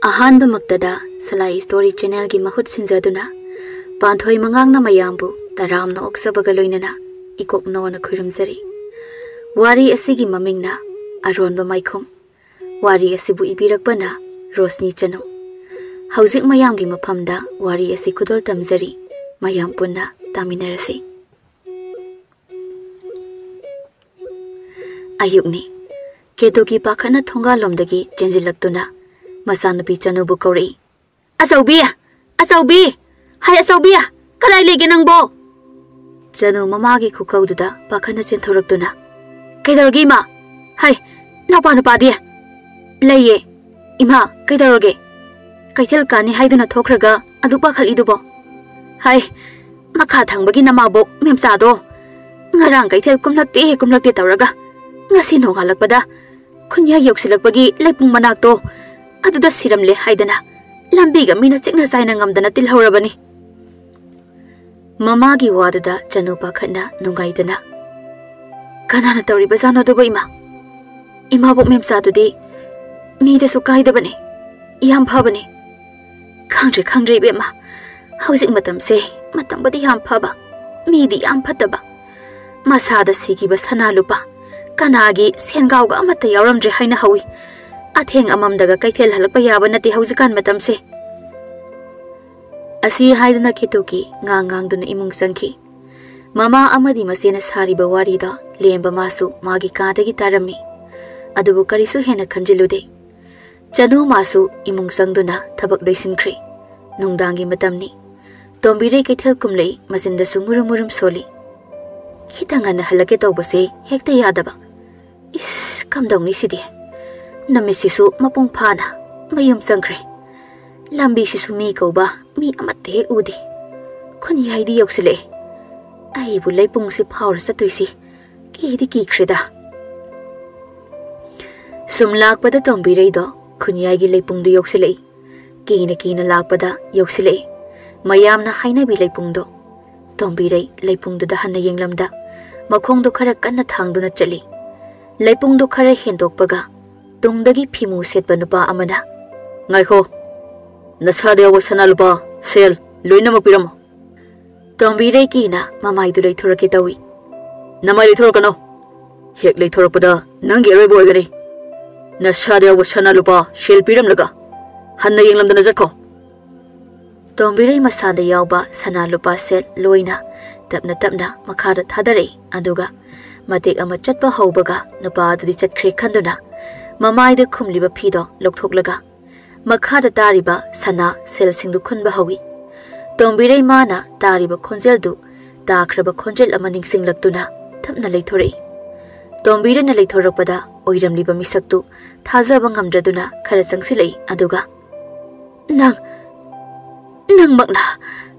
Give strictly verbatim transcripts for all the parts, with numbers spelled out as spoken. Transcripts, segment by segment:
ꯑꯍꯥꯟꯕꯃꯛꯇꯗ ꯁꯂꯥꯏ story ꯆꯦꯅꯦꯜꯒꯤ ꯃꯍꯨꯠ ꯁꯤꯟꯖꯗꯨꯅ ꯄꯥꯟꯊꯣꯏ ꯃꯉꯥꯡꯅ ꯃꯌꯥꯝꯕꯨ ꯇꯔꯥꯝꯅ ꯑꯣꯛꯆꯕꯒ ꯂꯣꯏꯅꯅ ꯏꯀꯣꯛꯅꯣꯅ ꯈꯨꯔꯨꯝꯖꯔꯤ꯫ ꯋꯥꯔꯤ ꯑꯁꯤꯒꯤ ꯃꯃꯤꯡꯅ ꯑꯔꯣꯟꯕ ꯃꯥꯏꯈꯨꯝ꯫ ꯋꯥꯔꯤ ꯑꯁꯤꯕꯨ ꯏꯕꯤꯔꯛꯄꯅ ꯔꯣꯁꯅꯤ ꯆꯅꯨ꯫ ꯍꯧꯖꯤꯛ ꯃꯌꯥꯝꯒꯤ ꯃꯐꯝꯗ ꯋꯥꯔꯤ ꯑꯁꯤ ꯈꯨꯗꯣꯜ ꯇꯝꯖꯔꯤ꯫ ꯃꯌꯥꯝ ꯄꯨꯟꯅ ꯇꯥꯃꯤꯟꯅꯔꯁꯤ꯫ ꯑꯌꯨꯛꯅꯤ꯫ ꯀꯦꯇꯨꯀꯤ ꯄꯥꯈꯠꯅ ꯊꯣꯡꯒꯥꯜꯂꯣꯝꯗꯒꯤ ꯆꯦꯟꯁꯤꯜꯂꯛꯇꯨꯅ ꯃꯆꯥꯅꯨꯄꯤ ꯆꯅꯨꯕꯨ ꯀꯧꯔꯛꯏ꯫ "ꯑꯆꯧꯕꯤ! ꯑꯆꯧꯕꯤ! ꯍꯥꯏ ꯑꯆꯧꯕꯤ! ꯀꯗꯥꯏ ꯂꯩꯒꯦ ꯅꯪꯕꯣ?" ꯆꯅꯨ ꯃꯃꯥꯒꯤ ꯈꯨꯀꯧꯗꯨꯗ ꯄꯥꯈꯠꯅ ꯆꯦꯟꯊꯣꯔꯛꯇꯨꯅ, "ꯀꯩꯗꯧꯔꯒꯦ ꯏꯃꯥ? ꯍꯥꯏ, ꯅꯥꯎꯄꯥ ꯅꯨꯄꯥꯗꯤ?" "ꯂꯩꯌꯦ꯫ ꯏꯃꯥ, ꯀꯩꯗꯧꯔꯒꯦ? ꯀꯩꯊꯦꯜ ꯀꯥꯅꯤ ꯍꯥꯏꯗꯨꯅ ꯊꯣꯛꯈ꯭ꯔꯒ ꯑꯗꯨꯛ ꯄꯥꯈꯠꯂꯤꯗꯨꯕꯣ? ꯍꯥꯏ, ꯃꯈꯥ ꯊꯪꯕꯒꯤ ꯅꯃꯥꯕꯣꯛ ꯃꯦꯝꯆꯥꯗꯣ ꯉꯔꯥꯡ ꯀꯩꯊꯦꯜ ꯀꯨꯝꯂꯛꯇꯦ ꯀꯨꯝꯂꯛꯇꯦ ꯇꯧꯔꯒ ꯉꯁꯤ ꯅꯣꯡꯉꯥꯜꯂꯛꯄꯗ ꯈꯨꯟꯌꯥꯏ ꯌꯧꯁꯤꯜꯂꯛꯄꯒꯤ ꯂꯩꯄꯨꯡ ꯃꯅꯥꯛꯇꯣ ꯑꯗꯨꯗ ꯁꯤꯔꯝꯂꯦ ꯍꯥꯏꯗꯅ ꯂꯝꯕꯤꯒ ꯃꯤꯅ ꯆꯤꯛꯅ ꯆꯥꯏꯅ ꯉꯝꯗꯅ ꯇꯤꯜꯍꯧꯔꯕꯅꯤ꯫" ꯃꯃꯥꯒꯤ ꯋꯥꯗꯨꯗ ꯆꯅꯨ ꯄꯥꯈꯠꯅ ꯅꯨꯡꯉꯥꯏꯗꯅ, "ꯀꯅꯥꯅ ꯇꯧꯔꯤꯕꯖꯥꯠꯅꯣ ꯑꯗꯨꯕꯨ ꯏꯃꯥ? ꯏꯃꯥꯕꯣꯛ ꯃꯦꯝꯆꯥꯗꯨꯗꯤ ꯃꯤꯗꯁꯨ ꯀꯥꯏꯗꯕꯅꯦ, ꯌꯥꯝ ꯐꯕꯅꯦ꯫ ꯈꯪꯗ꯭ꯔꯦ, ꯈꯪꯗ꯭ꯔꯦ ꯏꯕꯦꯝꯃ, ꯍꯧꯖꯤꯛ ꯃꯇꯝꯁꯦ ꯃꯇꯝꯕꯨꯗꯤ ꯌꯥꯝ ꯐꯕ, ꯃꯤꯗꯤ ꯌꯥꯝ ꯐꯠꯇꯕ꯫ ꯃꯁꯥꯗ ꯁꯤꯈꯤꯕ ꯁꯅꯥ ꯂꯨꯄꯥ, ꯀꯅꯥꯒꯤ ꯁꯦꯟꯒꯥꯎꯒ ꯑꯃꯠꯇ ꯌꯥꯎꯔꯝꯗ꯭ꯔꯦ ꯍꯥꯏꯅ ꯍꯧꯏ꯫ ꯑꯊꯦꯡ ꯑꯃꯝꯗꯒ ꯀꯩꯊꯦꯜ ꯍꯜꯂꯛꯄ ꯌꯥꯕ ꯅꯠꯇꯦ ꯍꯧꯖꯤꯛꯀꯥꯟ ꯃꯇꯝꯁꯦ꯫" ꯑꯁꯤ ꯍꯥꯏꯗꯨꯅ ꯀꯦꯇꯨꯀꯤ ꯉꯥꯡ ꯉꯥꯡꯗꯨꯅ ꯏꯃꯨꯡ ꯆꯪꯈꯤ꯫ ꯃꯃꯥ ꯑꯃꯗꯤ ꯃꯆꯦꯅ ꯁꯥꯔꯤꯕ ꯋꯥꯔꯤꯗ ꯂꯦꯝꯕ ꯃꯥꯁꯨ ꯃꯥꯒꯤ ꯀꯥꯗꯒꯤ ꯇꯥꯔꯝꯃꯤ꯫ ꯑꯗꯨꯕꯨ ꯀꯔꯤꯁꯨ ꯍꯦꯟꯅ ꯈꯟꯖꯤꯜꯂꯨꯗꯦ꯫ ꯆꯅꯨ ꯃꯥꯁꯨ ꯏꯃꯨꯡ ꯆꯪꯗꯨꯅ ꯊꯕꯛ ꯂꯣꯏꯁꯤꯟꯈ꯭ꯔꯦ꯫ ꯅꯨꯡꯗꯥꯡꯒꯤ ꯃꯇꯝꯅꯤ꯫ ꯇꯣꯝꯕꯤꯔꯩ ꯀꯩꯊꯦꯜ ꯀꯨꯝꯂꯛꯏ, ꯃꯆꯤꯟꯗꯁꯨ ꯃꯨꯔꯨꯝ ꯃꯨꯔꯨꯝ ꯁꯣꯜꯂꯤ꯫ ꯈꯤꯇꯪ ꯉꯟꯅ ꯍꯜꯂꯛꯀꯦ ꯇꯧꯕꯁꯦ ꯍꯦꯛꯇ ꯌꯥꯗꯕ꯫ ꯏꯁ, ꯀꯝꯗꯧꯅꯤ ꯁꯤꯗꯤ? ꯅꯨꯃꯤꯠꯁꯤꯁꯨ ꯃꯄꯨꯡ ꯐꯥꯅ ꯃꯌꯨꯝ ꯆꯪꯈ꯭ꯔꯦ꯫ ꯂꯝꯕꯤꯁꯤꯁꯨ ꯃꯤ ꯀꯧꯕ ꯃꯤ ꯑꯃꯠꯇ ꯍꯦꯛ ꯎꯗꯦ꯫ ꯈꯨꯟꯌꯥꯏꯗꯤ ꯌꯧꯁꯤꯜꯂꯛꯑꯦ꯫ ꯑꯩꯕꯨ ꯂꯩꯄꯨꯡꯁꯤ ꯐꯥꯎꯔ ꯆꯠꯇꯣꯏꯁꯤ ꯀꯤꯗꯤ ꯀꯤꯈ꯭ꯔꯦꯗ꯫ ꯁꯨꯝ ꯂꯥꯛꯄꯗ ꯇꯣꯝꯕꯤꯔꯩꯗꯣ ꯈꯨꯟꯌꯥꯏꯒꯤ ꯂꯩꯄꯨꯡꯗꯨ ꯌꯧꯁꯤꯜꯂꯛꯏ꯫ ꯀꯤꯅ ꯀꯤꯅ ꯂꯥꯛꯄꯗ ꯌꯧꯁꯤꯜꯂꯛꯏ꯫ ꯃꯌꯥꯝꯅ ꯍꯥꯏꯅꯕꯤ ꯂꯩꯄꯨꯡꯗꯣ꯫ ꯇꯣꯝꯕꯤꯔꯩ ꯂꯩꯄꯨꯡꯗꯨꯗ ꯍꯟꯅ ꯌꯦꯡꯂꯝꯗ ꯃꯈꯣꯡꯗꯣ ꯈꯔ ꯀꯟꯅ ꯊꯥꯡꯗꯨꯅ ꯆꯠꯂꯤ꯫ ꯂꯩꯄꯨꯡꯗꯣ ꯈꯔ ꯍꯦꯟꯗꯣꯛꯄꯒ ꯇꯨꯡꯗꯒꯤ ꯐꯤꯃꯨ ꯁꯦꯠꯄ ꯅꯨꯄꯥ ꯑꯃꯅ, "ꯉꯥꯏꯈꯣ, ꯅꯁꯥꯗ ꯌꯥꯎꯕ ꯁꯅꯥ ꯂꯨꯄꯥ, ꯁꯦꯜ ꯂꯣꯏꯅꯃꯛ ꯄꯤꯔꯝꯃꯣ꯫" ꯇꯣꯝꯕꯤꯔꯩ ꯀꯤꯅ ꯃꯃꯥꯏꯗꯨ ꯂꯩꯊꯣꯔꯛꯀꯦ ꯇꯧꯏ꯫ "ꯅꯃꯥꯏ ꯂꯩꯊꯣꯔꯛꯀꯅꯨ꯫ ꯍꯦꯛ ꯂꯩꯊꯣꯔꯛꯄꯗ ꯅꯪꯒꯤ ꯑꯔꯣꯏꯕ ꯑꯣꯏꯒꯅꯤ꯫ ꯅꯁꯥꯗ ꯌꯥꯎꯕ ꯁꯅꯥ ꯂꯨꯄꯥ, ꯁꯦꯜ ꯄꯤꯔꯝꯂꯒ ꯍꯟꯅ ꯌꯦꯡꯂꯝꯗꯅ ꯆꯠꯈꯣ꯫" ꯇꯣꯝꯕꯤꯔꯩ ꯃꯁꯥꯗ ꯌꯥꯎꯕ ꯁꯅꯥ ꯂꯨꯄꯥ ꯁꯦꯠ ꯂꯣꯏꯅ ꯇꯞꯅ ꯇꯞꯅ ꯃꯈꯥꯗ ꯊꯥꯗꯔꯛꯏ꯫ ꯑꯗꯨꯒ ꯃꯇꯦꯛ ꯑꯃ ꯆꯠꯄ ꯍꯧꯕꯒ ꯅꯨꯄꯥ ꯑꯗꯨꯗꯤ ꯆꯠꯈ꯭ꯔꯦ ꯈꯟꯗꯨꯅ ꯃꯃꯥꯏꯗ ꯈꯨꯝꯂꯤꯕ ꯐꯤꯗꯣ ꯂꯧꯊꯣꯛꯂꯒ ꯃꯈꯥꯗ ꯇꯥꯔꯤꯕ ꯁꯅꯥ ꯁꯦꯜꯁꯤꯡꯗꯨ ꯈꯨꯟꯕ ꯍꯧꯏ꯫ ꯇꯣꯝꯕꯤꯔꯩ ꯃꯥꯅ ꯇꯥꯔꯤꯕ ꯈꯣꯟꯖꯦꯜꯗꯨ ꯇꯥꯈ꯭ꯔꯕ ꯈꯣꯟꯖꯦꯜ ꯑꯃ ꯅꯤꯡꯁꯤꯡꯂꯛꯇꯨꯅ ꯊꯨꯞꯅ ꯂꯩꯊꯣꯔꯛꯏ꯫ ꯇꯣꯝꯕꯤꯔꯩꯅ ꯂꯩꯊꯣꯔꯛꯄꯗ ꯑꯣꯏꯔꯝꯂꯤꯕ ꯃꯤꯁꯛꯇꯨ ꯊꯥꯖꯕ ꯉꯝꯗ꯭ꯔꯗꯨꯅ ꯈꯔ ꯆꯪꯁꯤꯜꯂꯛꯏ꯫ ꯑꯗꯨꯒ, "ꯅꯪ, ꯅꯪꯃꯛꯅ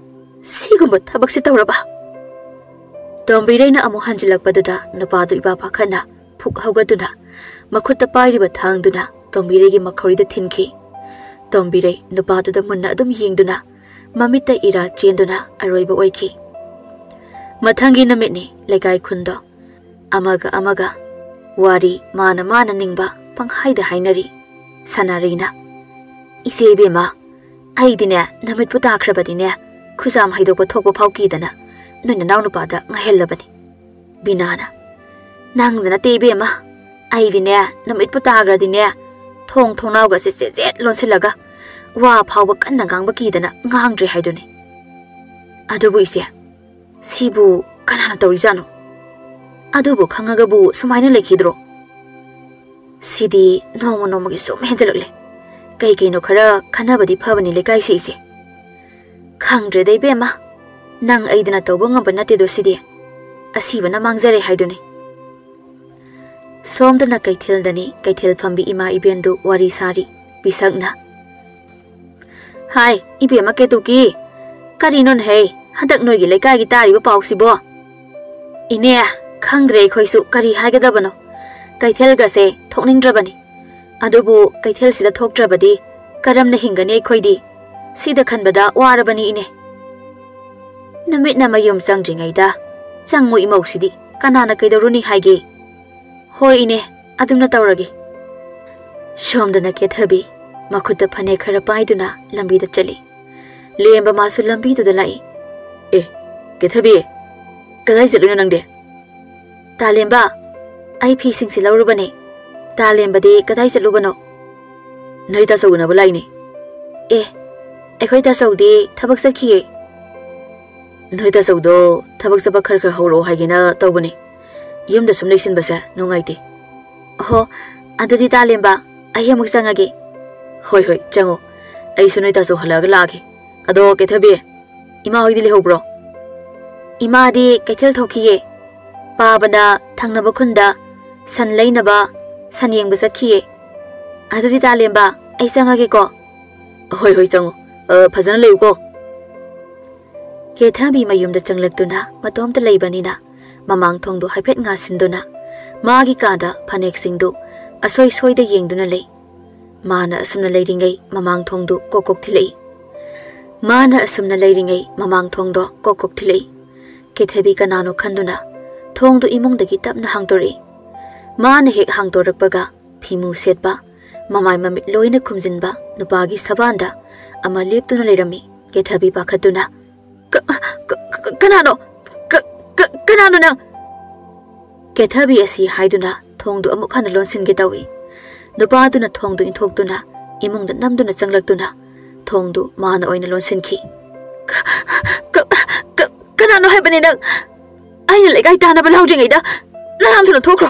ꯁꯤꯒꯨꯝꯕ ꯊꯕꯛꯁꯤ ꯇꯧꯔꯕ?" ꯇꯣꯝꯕꯤꯔꯩꯅ ꯑꯃꯨꯛ ꯍꯟꯖꯤꯜꯂꯛꯄꯗꯨꯗ ꯅꯨꯄꯥꯗꯨ ꯏꯄꯥ ꯄꯥꯈꯠꯅ ꯐꯨꯛ ꯍꯧꯒꯠꯇꯨꯅ ꯃꯈꯨꯠꯇ ꯄꯥꯏꯔꯤꯕ ꯊꯥꯡꯗꯨꯅ ꯇꯣꯝꯕꯤꯔꯩꯒꯤ ꯃꯈꯧꯔꯤꯗ ꯊꯤꯟꯈꯤ꯫ ꯇꯣꯝꯕꯤꯔꯩ ꯅꯨꯄꯥꯗꯨꯗ ꯃꯨꯟꯅ ꯑꯗꯨꯝ ꯌꯦꯡꯗꯨꯅ ꯃꯃꯤꯠꯇ ꯏꯔꯥ ꯆꯦꯟꯗꯨꯅ ꯑꯔꯣꯏꯕ ꯑꯣꯏꯈꯤ꯫ ꯃꯊꯪꯒꯤ ꯅꯨꯃꯤꯠꯅꯤ꯫ ꯂꯩꯀꯥꯏ ꯈꯨꯟꯗꯣ ꯑꯃꯒ ꯑꯃꯒ ꯋꯥꯔꯤ ꯃꯥꯅ ꯃꯥꯅ ꯅꯤꯡꯕ ꯄꯪꯍꯥꯏꯗ ꯍꯥꯏꯅꯔꯤ꯫ ꯁꯅꯥꯔꯩꯅ, "ꯏꯆꯦ ꯏꯕꯦꯝꯃ, ꯑꯩꯗꯤꯅꯦ, ꯅꯃꯤꯠꯄꯨ ꯇꯥꯈ꯭ꯔꯕꯗꯤꯅꯦ, ꯈꯨꯖꯥꯝ ꯍꯩꯗꯣꯛꯄ ꯊꯣꯛꯄ ꯐꯥꯎ ꯀꯤꯗꯅ ꯅꯣꯏ ꯅꯅꯥꯎ ꯅꯨꯄꯥꯗ ꯉꯥꯏꯍꯜꯂꯕꯅꯤ꯫" ꯕꯤꯅꯥꯅ, "ꯅꯪꯗ ꯅꯠꯇꯦ ꯏꯕꯦꯝꯃ, ꯑꯩꯗꯤꯅꯦ, ꯅꯃꯤꯠꯄꯨ ꯇꯥꯈ꯭ꯔꯗꯤꯅꯦ, ꯊꯣꯡ ꯊꯣꯡꯅꯥꯎꯒꯁꯦ ꯆꯦꯠ ꯆꯦꯠ ꯂꯣꯟꯁꯤꯜꯂꯒ ꯋꯥ ꯐꯥꯎꯕ ꯀꯟꯅ ꯉꯥꯡꯕ ꯀꯤꯗꯅ ꯉꯥꯡꯗ꯭ꯔꯦ ꯍꯥꯏꯗꯨꯅꯤ꯫ ꯑꯗꯨꯕꯨ ꯏꯆꯦ, ꯁꯤꯕꯨ ꯀꯅꯥꯅ ꯇꯧꯔꯤꯖꯥꯠꯅꯣ? ꯑꯗꯨꯕꯨ ꯈꯪꯉꯒꯕꯨ ꯁꯨꯃꯥꯏꯅ ꯂꯩꯈꯤꯗ꯭ꯔꯣ? ꯁꯤꯗꯤ ꯅꯣꯡꯃ ꯅꯣꯡꯃꯒꯤ ꯁꯨꯝ ꯍꯦꯟꯖꯜꯂꯛꯂꯦ꯫ ꯀꯩ ꯀꯩꯅꯣ ꯈꯔ ꯈꯟꯅꯕꯗꯤ ꯐꯕꯅꯤ ꯂꯩꯀꯥꯏꯁꯦ ꯏꯆꯦ꯫" "ꯈꯪꯗ꯭ꯔꯦꯗ ꯏꯕꯦꯝꯃ, ꯅꯪ ꯑꯩꯗꯅ ꯇꯧꯕ ꯉꯝꯕ ꯅꯠꯇꯦꯗꯣ ꯁꯤꯗꯤ꯫ ꯑꯁꯤꯕꯅ ꯃꯥꯡꯖꯔꯦ ꯍꯥꯏꯗꯨꯅꯤ꯫" ꯁꯣꯝꯗꯅ ꯀꯩꯊꯦꯜꯗꯅꯤ꯫ ꯀꯩꯊꯦꯜ ꯐꯝꯕꯤ ꯏꯃꯥ ꯏꯕꯦꯟꯗꯨ ꯋꯥꯔꯤ ꯁꯥꯔꯤ꯫ ꯄꯤꯁꯛꯅ, "ꯍꯥꯏ, ꯏꯕꯦꯝꯃ ꯀꯦꯇꯨꯀꯤ, ꯀꯔꯤꯅꯣꯅꯦꯍꯦ ꯍꯟꯗꯛ ꯅꯣꯏꯒꯤ ꯂꯩꯀꯥꯏꯒꯤ ꯇꯥꯔꯤꯕ ꯄꯥꯎꯁꯤꯕꯣ?" "ꯏꯅꯦ, ꯈꯪꯗ꯭ꯔꯦ ꯑꯩꯈꯣꯏꯁꯨ ꯀꯔꯤ ꯍꯥꯏꯒꯗꯕꯅꯣ꯫ ꯀꯩꯊꯦꯜꯒꯁꯦ ꯊꯣꯛꯅꯤꯡꯗ꯭ꯔꯕꯅꯤ꯫ ꯑꯗꯨꯕꯨ ꯀꯩꯊꯦꯜꯁꯤꯗ ꯊꯣꯛꯇ꯭ꯔꯕꯗꯤ ꯀꯔꯝꯅ ꯍꯤꯡꯒꯅꯤ ꯑꯩꯈꯣꯏꯗꯤ? ꯁꯤꯗ ꯈꯟꯕꯗ ꯋꯥꯔꯕꯅꯤ ꯏꯅꯦ꯫" "ꯅꯃꯤꯠꯅ ꯃꯌꯨꯝ ꯆꯪꯗ꯭ꯔꯤꯉꯩꯗ ꯆꯪꯉꯨ ꯏꯃꯧꯁꯤꯗꯤ ꯀꯅꯥꯅ ꯀꯩꯗꯧꯔꯨꯅꯤ ꯍꯥꯏꯒꯦ?" "ꯍꯣꯏ ꯏꯅꯦ, ꯑꯗꯨꯝꯅ ꯇꯧꯔꯒꯦ꯫" ꯁꯣꯝꯗꯅ ꯀꯦꯊꯕꯤ ꯃꯈꯨꯠꯇ ꯐꯅꯦꯛ ꯈꯔ ꯄꯥꯏꯗꯨꯅ ꯂꯝꯕꯤꯗ ꯆꯠꯂꯤ꯫ ꯂꯦꯝꯕ ꯃꯥꯁꯨ ꯂꯝꯕꯤꯗꯨꯗ ꯂꯥꯛꯏ꯫ "ꯑꯦ, ꯀꯦꯊꯕꯤ, ꯀꯗꯥꯏ ꯆꯠꯂꯨꯏꯅꯣ ꯅꯪꯗꯤ?" "ꯇꯥꯂꯦꯝꯕ, ꯑꯩ ꯐꯤꯁꯤꯡꯁꯤ ꯂꯧꯔꯨꯕꯅꯦ꯫ ꯇꯥꯂꯦꯝꯕꯗꯤ ꯀꯗꯥꯏ ꯆꯠꯂꯨꯕꯅꯣ?" "ꯅꯣꯏ ꯇꯥꯆꯧ ꯎꯅꯕ ꯂꯥꯛꯏꯅꯦ꯫" "ꯑꯦ, ꯑꯩꯈꯣꯏ ꯇꯥꯆꯧꯗꯤ ꯊꯕꯛ ꯆꯠꯈꯤꯌꯦ꯫" "ꯅꯣꯏ ꯇꯥꯆꯧꯗꯣ ꯊꯕꯛ ꯆꯠꯄ ꯈꯔ ꯈꯔ ꯍꯧꯔꯛꯑꯣ ꯍꯥꯏꯒꯦꯅ ꯇꯧꯕꯅꯦ꯫ ꯌꯨꯝꯗ ꯁꯨꯝ ꯂꯩꯁꯤꯟꯕꯁꯦ ꯅꯨꯡꯉꯥꯏꯇꯦ꯫" "ꯑꯍꯣ, ꯑꯗꯨꯗꯤ ꯇꯥꯂꯦꯝꯕ, ꯑꯩ ꯑꯃꯨꯛ ꯆꯪꯉꯒꯦ꯫" "ꯍꯣꯏ, ꯍꯣꯏ, ꯆꯪꯉꯣ꯫ ꯑꯩꯁꯨ ꯅꯣꯏ ꯇꯥꯆꯧ ꯍꯜꯂꯛꯑꯒ ꯂꯥꯛꯑꯒꯦ꯫ ꯑꯗꯣ ꯀꯦꯊꯕꯤ, ꯏꯃꯥ ꯍꯣꯏꯗꯤ ꯂꯩꯍꯧꯕ꯭ꯔꯣ?" "ꯏꯃꯥꯗꯤ ꯀꯩꯊꯦꯜ ꯊꯣꯛꯈꯤꯌꯦ꯫ ꯄꯥꯕꯅ ꯊꯪꯅꯕ ꯈꯨꯟꯗ ꯁꯟ ꯂꯩꯅꯕ ꯁꯟ ꯌꯦꯡꯕ ꯆꯠꯈꯤꯌꯦ꯫ ꯑꯗꯨꯗꯤ ꯇꯥꯂꯦꯝꯕ, ꯑꯩ ꯆꯪꯉꯒꯦꯀꯣ꯫" "ꯍꯣꯏ, ꯍꯣꯏ, ꯆꯪꯉꯣ꯫ ꯑ, ꯐꯖꯅ ꯂꯩꯌꯨꯀꯣ꯫" ꯀꯦꯊꯕꯤ ꯃꯌꯨꯝꯗ ꯆꯪꯂꯛꯇꯨꯅ ꯃꯇꯣꯝꯇ ꯂꯩꯕꯅꯤꯅ ꯃꯃꯥꯡ ꯊꯣꯡꯗꯨ ꯍꯥꯏꯐꯦꯠ ꯉꯥꯁꯤꯟꯗꯨꯅ ꯃꯥꯒꯤ ꯀꯥꯗ ꯐꯅꯦꯛꯁꯤꯡꯗꯨ ꯑꯁꯣꯏ ꯁꯣꯏꯗ ꯌꯦꯡꯗꯨꯅ ꯂꯩ꯫ ꯃꯥꯅ ꯑꯁꯨꯝꯅ ꯂꯩꯔꯤꯉꯩ ꯃꯃꯥꯡ ꯊꯣꯡꯗꯨ ꯀꯣꯛ ꯀꯣꯛ ꯊꯤꯜꯂꯛꯏ꯫ ꯃꯥꯅ ꯑꯁꯨꯝꯅ ꯂꯩꯔꯤꯉꯩ ꯃꯃꯥꯡ ꯊꯣꯡꯗꯣ ꯀꯣꯛ ꯀꯣꯛ ꯊꯤꯜꯂꯛꯏ꯫ ꯀꯦꯊꯕꯤ ꯀꯅꯥꯅꯣ ꯈꯟꯗꯨꯅ ꯊꯣꯡꯗꯨ ꯏꯃꯨꯡꯗꯒꯤ ꯇꯞꯅ ꯍꯥꯡꯗꯣꯔꯛꯏ꯫ ꯃꯥꯅ ꯍꯦꯛ ꯍꯥꯡꯗꯣꯔꯛꯄꯒ ꯐꯤꯃꯨ ꯁꯦꯠꯄ, ꯃꯃꯥꯏ ꯃꯃꯤꯠ ꯂꯣꯏꯅ ꯈꯨꯝꯖꯤꯟꯕ ꯅꯨꯄꯥꯒꯤ ꯁꯕꯥꯟꯗ ꯑꯃ ꯂꯦꯞꯇꯨꯅ ꯂꯩꯔꯝꯃꯤ꯫ ꯀꯦꯊꯕꯤ ꯄꯥꯈꯠꯇꯨꯅ, "ꯀ-, ꯀ-, ꯀ-, ꯀꯅꯥꯅꯣ? ꯀ-, ꯀ-, ꯀꯅꯥꯅꯣ ꯅꯪ?" ꯀꯦꯊꯕꯤ ꯑꯁꯤ ꯍꯥꯏꯗꯨꯅ ꯊꯣꯡꯗꯨ ꯑꯃꯨꯛ ꯍꯟꯅ ꯂꯣꯟꯁꯤꯟꯒꯦ ꯇꯧꯏ꯫ ꯅꯨꯄꯥꯗꯨꯅ ꯊꯣꯡꯗꯨ ꯏꯟꯊꯣꯛꯇꯨꯅ ꯏꯃꯨꯡꯗ ꯅꯝꯗꯨꯅ ꯆꯪꯂꯛꯇꯨꯅ ꯊꯣꯡꯗꯨ ꯃꯥꯅ ꯑꯣꯏꯅ ꯂꯣꯟꯁꯤꯟꯈꯤ꯫ "ꯀ-, ꯀ-, ꯀ-, ꯀꯅꯥꯅꯣ ꯍꯥꯏꯕꯅꯤ ꯅꯪ? ꯑꯩꯅ ꯂꯩꯀꯥꯏ ꯇꯥꯅꯕ ꯂꯥꯎꯗ꯭ꯔꯤꯉꯩꯗ ꯅꯍꯥꯟ ꯊꯨꯅ ꯊꯣꯛꯈ꯭ꯔꯣ!"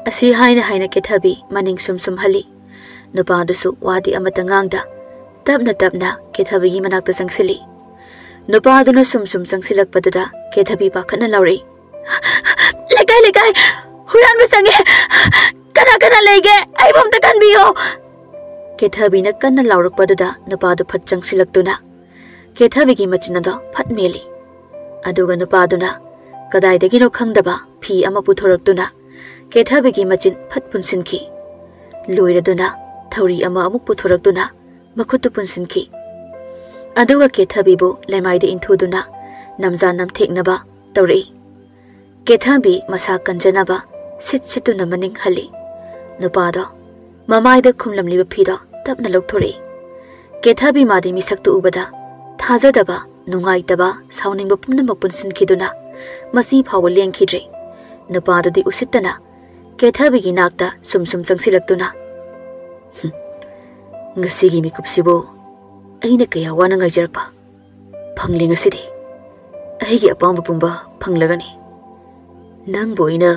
ꯑꯁꯤ ꯍꯥꯏꯅ ꯍꯥꯏꯅ ꯀꯦꯊꯕꯤ ꯃꯅꯤꯡ ꯁꯨꯝ ꯁꯨꯝ ꯍꯜꯂꯤ꯫ ꯅꯨꯄꯥꯗꯨꯁꯨ ꯋꯥꯗꯤ ꯑꯃꯠꯇ ꯉꯥꯡꯗ ꯇꯞꯅ ꯇꯞꯅ ꯀꯦꯊꯕꯤꯒꯤ ꯃꯅꯥꯛꯇ ꯆꯪꯁꯤꯜꯂꯤ꯫ ꯅꯨꯄꯥꯗꯨꯅ ꯁꯨꯝ ꯁꯨꯝ ꯆꯪꯁꯤꯜꯂꯛꯄꯗꯨꯗ ꯀꯦꯊꯕꯤ ꯄꯥꯈꯠꯅ ꯂꯥꯎꯔꯛꯏ, "ꯂꯩꯀꯥꯏ, ꯂꯩꯀꯥꯏ! ꯍꯨꯔꯥꯟꯕ ꯆꯪꯉꯦ! ꯀꯅꯥ ꯀꯅꯥ ꯂꯩꯒꯦ? ꯑꯩꯕꯨ ꯑꯝꯇ ꯀꯟꯕꯤꯌꯣ!" ꯀꯦꯊꯕꯤꯅ ꯀꯟꯅ ꯂꯥꯎꯔꯛꯄꯗꯨꯗ ꯅꯨꯄꯥꯗꯨ ꯐꯠ ꯆꯪꯁꯤꯜꯂꯛꯇꯨꯅ ꯀꯦꯊꯕꯤꯒꯤ ꯃꯆꯤꯟ ꯑꯗꯣ ꯐꯠ ꯃꯦꯜꯂꯤ꯫ ꯑꯗꯨꯒ ꯅꯨꯄꯥꯗꯨꯅ ꯀꯗꯥꯏꯗꯒꯤꯅꯣ ꯈꯪꯗꯕ ꯐꯤ ꯑꯃ ꯄꯨꯊꯣꯔꯛꯇꯨꯅ ꯀꯦꯊꯕꯤꯒꯤ ꯃꯆꯤꯟ ꯐꯠ ꯄꯨꯟꯁꯤꯟꯈꯤ꯫ ꯂꯣꯏꯔꯗꯨꯅ ꯊꯧꯔꯤ ꯑꯃ ꯑꯃꯨꯛ ꯄꯨꯊꯣꯔꯛꯇꯨꯅ ꯃꯈꯨꯠꯇꯨ ꯄꯨꯟꯁꯤꯟꯈꯤ꯫ ꯑꯗꯨꯒ ꯀꯦꯊꯕꯤꯕꯨ ꯂꯩꯃꯥꯏꯗ ꯏꯟꯊꯨꯗꯨꯅ ꯅꯝꯖꯥ ꯅꯝꯊꯦꯛꯅꯕ ꯇꯧꯔꯛꯏ꯫ ꯀꯦꯊꯕꯤ ꯃꯁꯥ ꯀꯟꯖꯅꯕ ꯁꯤꯠ ꯁꯤꯠꯇꯨꯅ ꯃꯅꯤꯡ ꯍꯜꯂꯤ꯫ ꯅꯨꯄꯥꯗꯣ ꯃꯃꯥꯏꯗ ꯈꯨꯝꯂꯝꯂꯤꯕ ꯐꯤꯗꯣ ꯇꯞꯅ ꯂꯧꯊꯣꯔꯛꯏ꯫ ꯀꯦꯊꯕꯤ ꯃꯥꯗꯤ ꯃꯤꯁꯛꯇꯨ ꯎꯕꯗ ꯊꯥꯖꯗꯕ, ꯅꯨꯡꯉꯥꯏꯇꯕ, ꯁꯥꯎꯅꯤꯡꯕ ꯄꯨꯝꯅꯃꯛ ꯄꯨꯟꯁꯤꯟꯈꯤꯗꯨꯅ ꯃꯁꯤ ꯐꯥꯎꯕ ꯂꯦꯡꯈꯤꯗ꯭ꯔꯦ꯫ ꯅꯨꯄꯥꯗꯨꯗꯤ ꯎꯁꯤꯠꯇꯅ ꯀꯦꯊꯕꯤꯒꯤ ꯅꯥꯛꯇ ꯁꯨꯝ ꯁꯨꯝ ꯆꯪꯁꯤꯜꯂꯛꯇꯨꯅ, "ꯍꯨꯝ, ꯉꯁꯤꯒꯤ ꯃꯤꯀꯨꯞꯁꯤꯕꯨ ꯑꯩꯅ ꯀꯌꯥ ꯋꯥꯅ ꯉꯥꯏꯖꯔꯛꯄ ꯐꯪꯂꯦ ꯉꯁꯤꯗꯤ꯫ ꯑꯩꯒꯤ ꯑꯄꯥꯝꯕ ꯄꯨꯝꯕ ꯐꯪꯂꯒꯅꯤ꯫ ꯅꯪꯕꯨ ꯑꯩꯅ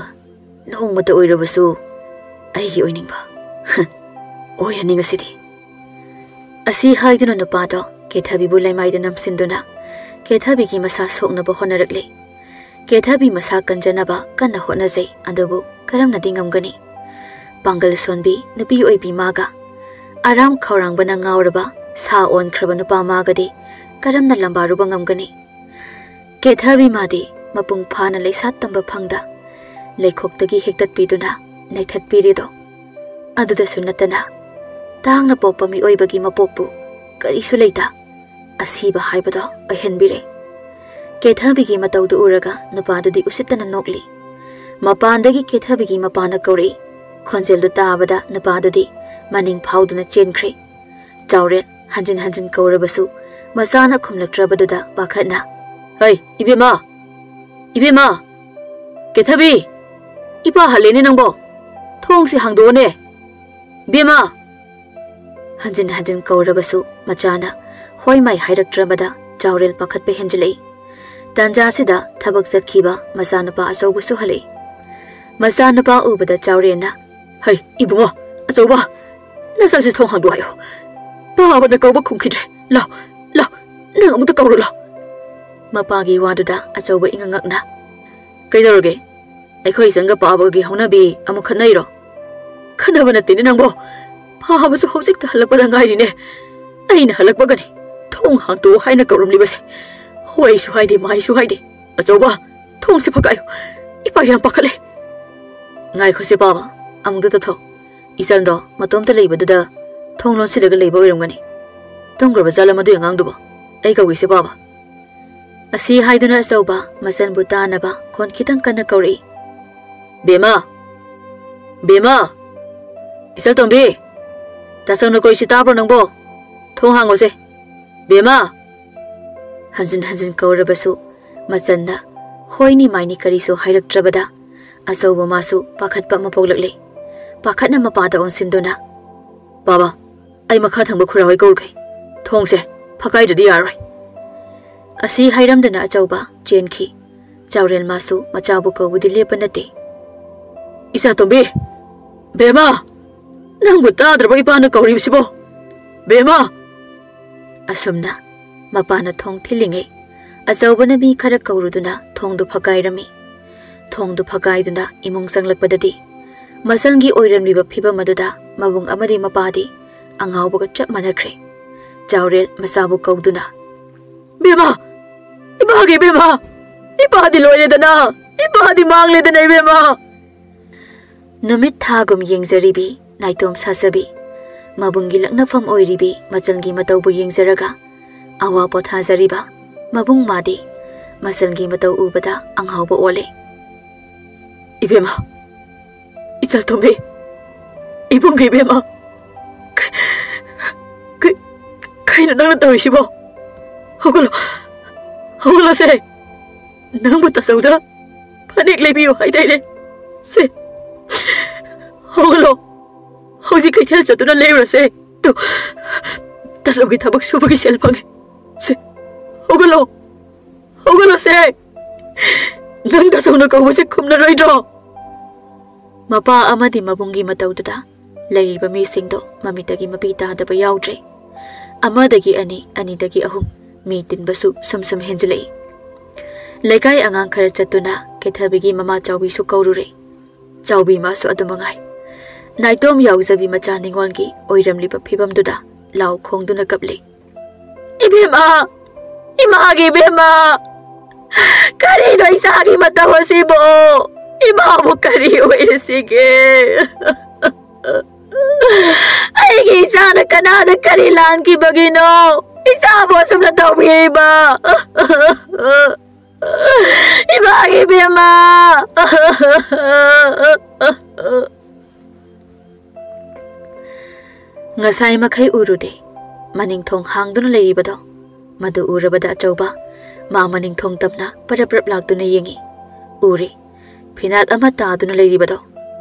ꯅꯣꯡꯃꯇ ꯑꯣꯏꯔꯕꯁꯨ ꯑꯩꯒꯤ ꯑꯣꯏꯅꯤꯡꯕ ꯑꯣꯏꯔꯅꯤ ꯉꯁꯤꯗꯤ"꯫ ꯑꯁꯤ ꯍꯥꯏꯗꯨꯅ ꯅꯨꯄꯥꯗꯣ ꯀꯦꯊꯕꯤꯕꯨ ꯂꯩꯃꯥꯏꯗ ꯅꯝꯁꯤꯟꯗꯨꯅ ꯀꯦꯊꯕꯤꯒꯤ ꯃꯁꯥ ꯁꯣꯛꯅꯕ ꯍꯣꯠꯅꯔꯛꯂꯤ꯫ ꯀꯦꯊꯕꯤ ꯃꯁꯥ ꯀꯟꯖꯅꯕ ꯀꯟꯅ ꯍꯣꯠꯅꯖꯩ, ꯑꯗꯨꯕꯨ ꯀꯔꯝꯅꯗꯤ ꯉꯝꯒꯅꯤ? ꯄꯥꯡꯒꯜ ꯁꯣꯟꯕꯤ ꯅꯨꯄꯤ ꯑꯣꯏꯕꯤ ꯃꯥꯒ, ꯑꯔꯥꯝ ꯈꯧꯔꯥꯡꯕꯅ ꯉꯥꯎꯔꯕ ꯁꯥ ꯑꯣꯟꯈ꯭ꯔꯕ ꯅꯨꯄꯥ ꯃꯥꯒꯗꯤ ꯀꯔꯝꯅ ꯂꯝꯕꯥꯔꯨꯕ ꯉꯝꯒꯅꯤ? ꯀꯦꯊꯕꯤ ꯃꯥꯗꯤ ꯃꯄꯨꯡ ꯐꯥꯅ ꯂꯩꯁꯥ ꯇꯝꯕ ꯐꯪꯗ ꯂꯩꯈꯣꯛꯇꯒꯤ ꯍꯦꯛꯇꯠꯄꯤꯗꯨꯅ ꯅꯩꯊꯠꯄꯤꯔꯤꯗꯣ꯫ ꯑꯗꯨꯗꯁꯨ ꯅꯠꯇꯅ ꯇꯥꯡꯅ ꯄꯣꯛꯄ ꯃꯤꯑꯣꯏꯕꯒꯤ ꯃꯄꯣꯛꯄꯨ ꯀꯔꯤꯁꯨ ꯂꯩꯇ ꯑꯁꯤꯕ ꯍꯥꯏꯕꯗꯣ ꯑꯣꯏꯍꯟꯕꯤꯔꯦ꯫ ꯀꯦꯊꯕꯤꯒꯤ ꯃꯇꯧꯗꯨ ꯎꯔꯒ ꯅꯨꯄꯥꯗꯨꯗꯤ ꯎꯁꯤꯠꯇꯅ ꯅꯣꯛꯂꯤ꯫ ꯃꯄꯥꯟꯗꯒꯤ ꯀꯦꯊꯕꯤꯒꯤ ꯃꯄꯥꯅ ꯀꯧꯔꯛꯏ꯫ ꯈꯣꯟꯖꯦꯜꯗꯨ ꯇꯥꯕꯗ ꯅꯨꯄꯥꯗꯨꯗꯤ ꯃꯅꯤꯡ ꯐꯥꯎꯗꯨꯅ ꯆꯦꯟꯈ꯭ꯔꯦ꯫ ꯆꯥꯎꯔꯦꯜ ꯍꯟꯖꯤꯟ ꯍꯟꯖꯤꯟ ꯀꯧꯔꯕꯁꯨ ꯃꯆꯥꯅ ꯈꯨꯝꯂꯛꯇ꯭ꯔꯕꯗꯨꯗ ꯄꯥꯈꯠꯅ, "ꯍꯩ, ꯏꯕꯦꯝꯃ! ꯏꯕꯦꯝꯃ! ꯀꯦꯊꯕꯤ! ꯏꯄꯥ ꯍꯜꯂꯦꯅꯦ ꯅꯪꯕꯣ! ꯊꯣꯡꯁꯤ ꯍꯥꯡꯗꯣꯛꯑꯣꯅꯦ! ꯏꯕꯦꯝꯃ!" ꯍꯟꯖꯤꯟ ꯍꯟꯖꯤꯟ ꯀꯧꯔꯕꯁꯨ ꯃꯆꯥꯅ ꯍꯣꯏ ꯃꯥꯏ ꯍꯥꯏꯔꯛꯇ꯭ꯔꯕꯗ ꯆꯥꯎꯔꯦꯜ ꯄꯥꯈꯠꯄ ꯍꯦꯟꯖꯤꯜꯂꯛꯏ꯫ ꯇꯥꯟꯖꯥꯁꯤꯗ ꯊꯕꯛ ꯆꯠꯈꯤꯕ ꯃꯆꯥꯅꯨꯄꯥ ꯑꯆꯧꯕꯁꯨ ꯍꯜꯂꯛꯏ꯫ ꯃꯆꯥꯅꯨꯄꯥ ꯎꯕꯗ ꯆꯥꯎꯔꯦꯜꯅ, "ꯍꯩ, ꯏꯕꯨꯡꯉꯣ, ꯑꯆꯧꯕ! ꯅꯆꯥꯁꯤ ꯊꯣꯡ ꯍꯥꯡꯗꯣꯛꯑꯣ ꯍꯥꯏꯌꯣ꯫ ꯄꯥꯕꯅ ꯀꯧꯕ ꯈꯨꯝꯈꯤꯗ꯭ꯔꯦ꯫ ꯂꯥꯎ, ꯂꯥꯎ, ꯅꯪ ꯑꯃꯨꯛꯇ ꯀꯧꯔꯨ ꯂꯥꯎ"꯫ ꯃꯄꯥꯒꯤ ꯋꯥꯗꯨꯗ ꯑꯆꯧꯕ ꯏꯉꯛ ꯉꯛꯅ, "ꯀꯩꯗꯧꯔꯒꯦ? ꯑꯩꯈꯣꯏ ꯏꯆꯟꯒ ꯄꯥꯕꯒꯤ ꯍꯧꯅꯕꯤ ꯑꯃꯨꯛ ꯈꯠꯅꯩꯔꯣ?" "ꯈꯠꯅꯕ ꯅꯠꯇꯦꯅꯦ ꯅꯪꯕꯣ꯫ ꯄꯥꯕꯁꯨ ꯍꯧꯖꯤꯛꯇ ꯍꯜꯂꯛꯄꯗ ꯉꯥꯏꯔꯤꯅꯦ꯫ ꯑꯩꯅ ꯍꯜꯂꯛꯄꯒꯅꯤ ꯊꯣꯡ ꯍꯥꯡꯇꯣꯛꯑꯣ ꯍꯥꯏꯅ ꯀꯧꯔꯝꯂꯤꯕꯁꯦ꯫ ꯍꯣꯏꯁꯨ ꯍꯥꯏꯗꯦ, ꯃꯥꯏꯁꯨ ꯍꯥꯏꯗꯦ꯫ ꯑꯆꯧꯕ, ꯊꯣꯡꯁꯤ ꯐꯛꯀꯥꯏꯌꯨ꯫ ꯏꯄꯥ ꯌꯥꯝ ꯄꯥꯈꯠꯂꯦ"꯫ "ꯉꯥꯏꯈꯣꯁꯦ ꯄꯥꯕ, ꯑꯃꯨꯛꯇ ꯇꯞꯊꯧ꯫ ꯏꯆꯟꯗꯣ ꯃꯇꯣꯝꯇ ꯂꯩꯕꯗꯨꯗ ꯊꯣꯡ ꯂꯣꯟꯁꯤꯜꯂꯒ ꯂꯩꯕ ꯑꯣꯏꯔꯝꯒꯅꯤ꯫ ꯇꯨꯝꯈ꯭ꯔꯕ ꯖꯥꯠꯂ ꯃꯗꯨꯏ ꯑꯉꯥꯡꯗꯨꯕꯣ? ꯑꯩ ꯀꯧꯒꯦꯁꯦ ꯄꯥꯕ"꯫ ꯑꯁꯤ ꯍꯥꯏꯗꯨꯅ ꯑꯆꯧꯕ ꯃꯆꯟꯕꯨ ꯇꯥꯅꯕ ꯈꯣꯟ ꯈꯤꯇꯪ ꯀꯟꯅ ꯀꯧꯔꯛꯏ꯫ "ꯕꯦꯝꯃ! ꯕꯦꯝꯃ!" "ꯏꯆꯜꯇꯣꯝꯕꯤ, ꯇꯥꯆꯧꯅ ꯀꯧꯔꯤꯁꯤ ꯇꯥꯕ꯭ꯔꯣ ꯅꯪꯕꯣ? ꯊꯣꯡ ꯍꯥꯡꯉꯣꯁꯦ꯫ ꯕꯦꯝꯃ!" ꯍꯟꯖꯤꯟ ꯍꯟꯖꯤꯟ ꯀꯧꯔꯕꯁꯨ ꯃꯆꯟꯅ ꯍꯣꯏꯅꯤ ꯃꯥꯏꯅꯤ ꯀꯔꯤꯁꯨ ꯍꯥꯏꯔꯛꯇ꯭ꯔꯕꯗ ꯑꯆꯧꯕ ꯃꯥꯁꯨ ꯄꯥꯈꯠꯄ ꯑꯃ ꯄꯣꯛꯂꯛꯂꯦ꯫ ꯄꯥꯈꯠꯅ ꯃꯄꯥꯗ ꯑꯣꯟꯁꯤꯟꯗꯨꯅ, "ꯕꯥꯕꯥ, ꯑꯩ ꯃꯈꯥ ꯊꯪꯕ ꯈꯨꯔꯥ ꯍꯣꯏ ꯀꯧꯔꯨꯒꯦ꯫ ꯊꯣꯡꯁꯦ ꯐꯛꯀꯥꯏꯗ꯭ꯔꯗꯤ ꯌꯥꯔꯣꯏ꯫" ꯑꯁꯤ ꯍꯥꯏꯔꯝꯗꯅ ꯑꯆꯧꯕ ꯆꯦꯟꯈꯤ꯫ ꯆꯥꯎꯔꯦꯜ ꯃꯥꯁꯨ ꯃꯆꯥꯕꯨ ꯀꯧꯕꯗꯤ ꯂꯦꯞꯄ ꯅꯠꯇꯦ꯫ "ꯏꯆꯥꯇꯣꯝꯕꯤ! ꯕꯦꯝꯃ! ꯅꯪꯕꯨ ꯇꯥꯗ꯭ꯔꯕ ꯏꯄꯥꯅ ꯀꯧꯔꯤꯕꯁꯤꯕꯣ? ꯕꯦꯝꯃ!" ꯑꯁꯨꯝꯅ ꯃꯄꯥꯅ ꯊꯣꯡ ꯊꯤꯜꯂꯤꯉꯩ ꯑꯆꯧꯕꯅ ꯃꯤ ꯈꯔ ꯀꯧꯔꯨꯗꯨꯅ ꯊꯣꯡꯗꯨ ꯐꯛꯀꯥꯏꯔꯝꯃꯤ꯫ ꯊꯣꯡꯗꯨ ꯐꯛꯀꯥꯏꯗꯨꯅ ꯏꯃꯨꯡ ꯆꯪꯂꯛꯄꯗꯗꯤ ꯃꯆꯜꯒꯤ ꯑꯣꯏꯔꯝꯂꯤꯕ ꯐꯤꯕꯝ ꯑꯗꯨꯗ ꯃꯕꯨꯡ ꯑꯃꯗꯤ ꯃꯄꯥꯗꯤ ꯑꯉꯥꯎꯕꯒ ꯆꯞ ꯃꯥꯟꯅꯈ꯭ꯔꯦ꯫ ꯆꯥꯎꯔꯦꯜ ꯃꯆꯥꯕꯨ ꯀꯧꯗꯨꯅ, "ꯕꯦꯝꯃ! ꯏꯄꯥꯒꯤ ꯕꯦꯝꯃ! ꯏꯄꯥꯗꯤ ꯂꯣꯏꯔꯦꯗꯅ! ꯏꯄꯥꯗꯤ ꯃꯥꯡꯂꯦꯗꯅ ꯏꯕꯦꯝꯃ!" ꯅꯨꯃꯤꯠ ꯊꯥꯒꯨꯝ ꯌꯦꯡꯖꯔꯤꯕꯤ ꯅꯥꯏꯇꯣꯝ ꯁꯥꯖꯕꯤ, ꯃꯕꯨꯡꯒꯤ ꯂꯛꯅꯐꯝ ꯑꯣꯏꯔꯤꯕꯤ ꯃꯆꯜꯒꯤ ꯃꯇꯧꯕꯨ ꯌꯦꯡꯖꯔꯒ ꯑꯋꯥ ꯄꯣꯊꯥꯖꯔꯤꯕ ꯃꯕꯨꯡ ꯃꯥꯗꯤ ꯃꯆꯜꯒꯤ ꯃꯇꯧ ꯎꯕꯗ ꯑꯉꯥꯎꯕ ꯑꯣꯜꯂꯦ꯫ "ꯏꯕꯦꯝꯃ, ꯏꯆꯜꯇꯣꯝꯕꯤ, ꯏꯕꯨꯡꯒꯤ ꯏꯕꯦꯝꯃ, ꯀ-, ꯀ-, ꯀꯩꯅꯣ ꯅꯪꯅ ꯇꯧꯔꯤꯁꯤꯕꯣ? ꯍꯧꯒꯠꯂꯣ, ꯍꯧꯒꯠꯂꯣꯁꯦ꯫ ꯅꯪꯕꯨ ꯇꯥꯆꯧꯗ ꯐꯅꯦꯛ ꯂꯩꯕꯤꯌꯨ ꯍꯥꯏꯗꯥꯏꯅꯦ? ꯁꯦ, ꯍꯧꯒꯠꯂꯣ꯫ ꯍꯧꯖꯤꯛ ꯀꯩꯊꯦꯜ ꯆꯠꯇꯨꯅ ꯂꯩꯔꯨꯔꯁꯦ꯫ ꯇꯨ, ꯇꯥꯆꯧꯒꯤ ꯊꯕꯛ ꯁꯨꯕꯒꯤ ꯁꯦꯜ ꯐꯪꯉꯦ꯫ ꯁꯦ, ꯍꯧꯒꯠꯂꯣ꯫ ꯍꯧꯒꯠꯂꯣꯁꯦ꯫ ꯅꯪ ꯇꯥꯆꯧꯅ ꯀꯧꯕꯁꯦ ꯈꯨꯝꯂꯔꯣꯏꯗ꯭ꯔꯣ?" ꯃꯄꯥ ꯑꯃꯗꯤ ꯃꯕꯨꯡꯒꯤ ꯃꯇꯧꯗꯨꯗ ꯂꯩꯔꯤꯕ ꯃꯤꯁꯤꯡꯗꯣ ꯃꯃꯤꯠꯇꯒꯤ ꯃꯄꯤ ꯇꯥꯗꯕ ꯌꯥꯎꯗ꯭ꯔꯦ꯫ ꯑꯃꯗꯒꯤ ꯑꯅꯤ, ꯑꯅꯤꯗꯒꯤ ꯑꯍꯨꯝ, ꯃꯤ ꯇꯤꯟꯕꯁꯨ ꯁꯨꯝ ꯁꯨꯝ ꯍꯦꯟꯖꯤꯜꯂꯛꯏ꯫ ꯂꯩꯀꯥꯏ ꯑꯉꯥꯡ ꯈꯔ ꯆꯠꯇꯨꯅ ꯀꯦꯊꯕꯤꯒꯤ ꯃꯃꯥ ꯆꯥꯎꯕꯤꯁꯨ ꯀꯧꯔꯨꯔꯦ꯫ ꯆꯥꯎꯕꯤ ꯃꯥꯁꯨ ꯑꯗꯨ ꯃꯉꯥꯏ꯫ ꯅꯥꯏꯇꯣꯝ ꯌꯥꯎꯖꯕꯤ ꯃꯆꯥ ꯅꯤꯉꯣꯜꯒꯤ ꯑꯣꯏꯔꯝꯂꯤꯕ ꯐꯤꯕꯝꯗꯨꯗ ꯂꯥꯎ ꯈꯣꯡꯗꯨꯅ ꯀꯞꯂꯤ꯫ "ꯏꯕꯦꯝꯃ! ꯏꯃꯥꯒꯤ ꯏꯕꯦꯝꯃ! ꯀꯔꯤꯅꯣ ꯏꯆꯥꯒꯤ ꯃꯇꯧ ꯑꯁꯤꯕꯣ? ꯏꯃꯥꯕꯨ ꯀꯔꯤ ꯑꯣꯏꯔꯁꯤꯒꯦ? ꯑꯩꯒꯤ ꯏꯆꯥꯅ ꯀꯅꯥꯗ ꯀꯔꯤ ꯂꯥꯟꯈꯤꯕꯒꯤꯅꯣ? ꯏꯆꯥꯕꯨ ꯑꯁꯨꯝꯅ ꯇꯧꯕꯤꯔꯤꯕ? ꯏꯃꯥꯒꯤ ꯏꯕꯦꯝꯃ!" ꯉꯁꯥꯏ ꯃꯈꯩ ꯎꯔꯨꯗꯦ꯫ ꯃꯅꯤꯡ ꯊꯣꯡ ꯍꯥꯡꯗꯨꯅ ꯂꯩꯔꯤꯕꯗꯣ, ꯃꯗꯨ ꯎꯔꯕꯗ ꯑꯆꯧꯕ ꯃꯥ ꯃꯅꯤꯡ ꯊꯣꯡ ꯇꯝꯅ ꯄꯔꯞ ꯄꯔꯞ ꯂꯥꯛꯇꯨꯅ ꯌꯦꯡꯏ꯫ ꯎꯔꯤ꯫ ꯐꯤꯅꯥꯠ ꯑꯃ ꯇꯥꯗꯨꯅ ꯂꯩꯔꯤꯕꯗꯣ,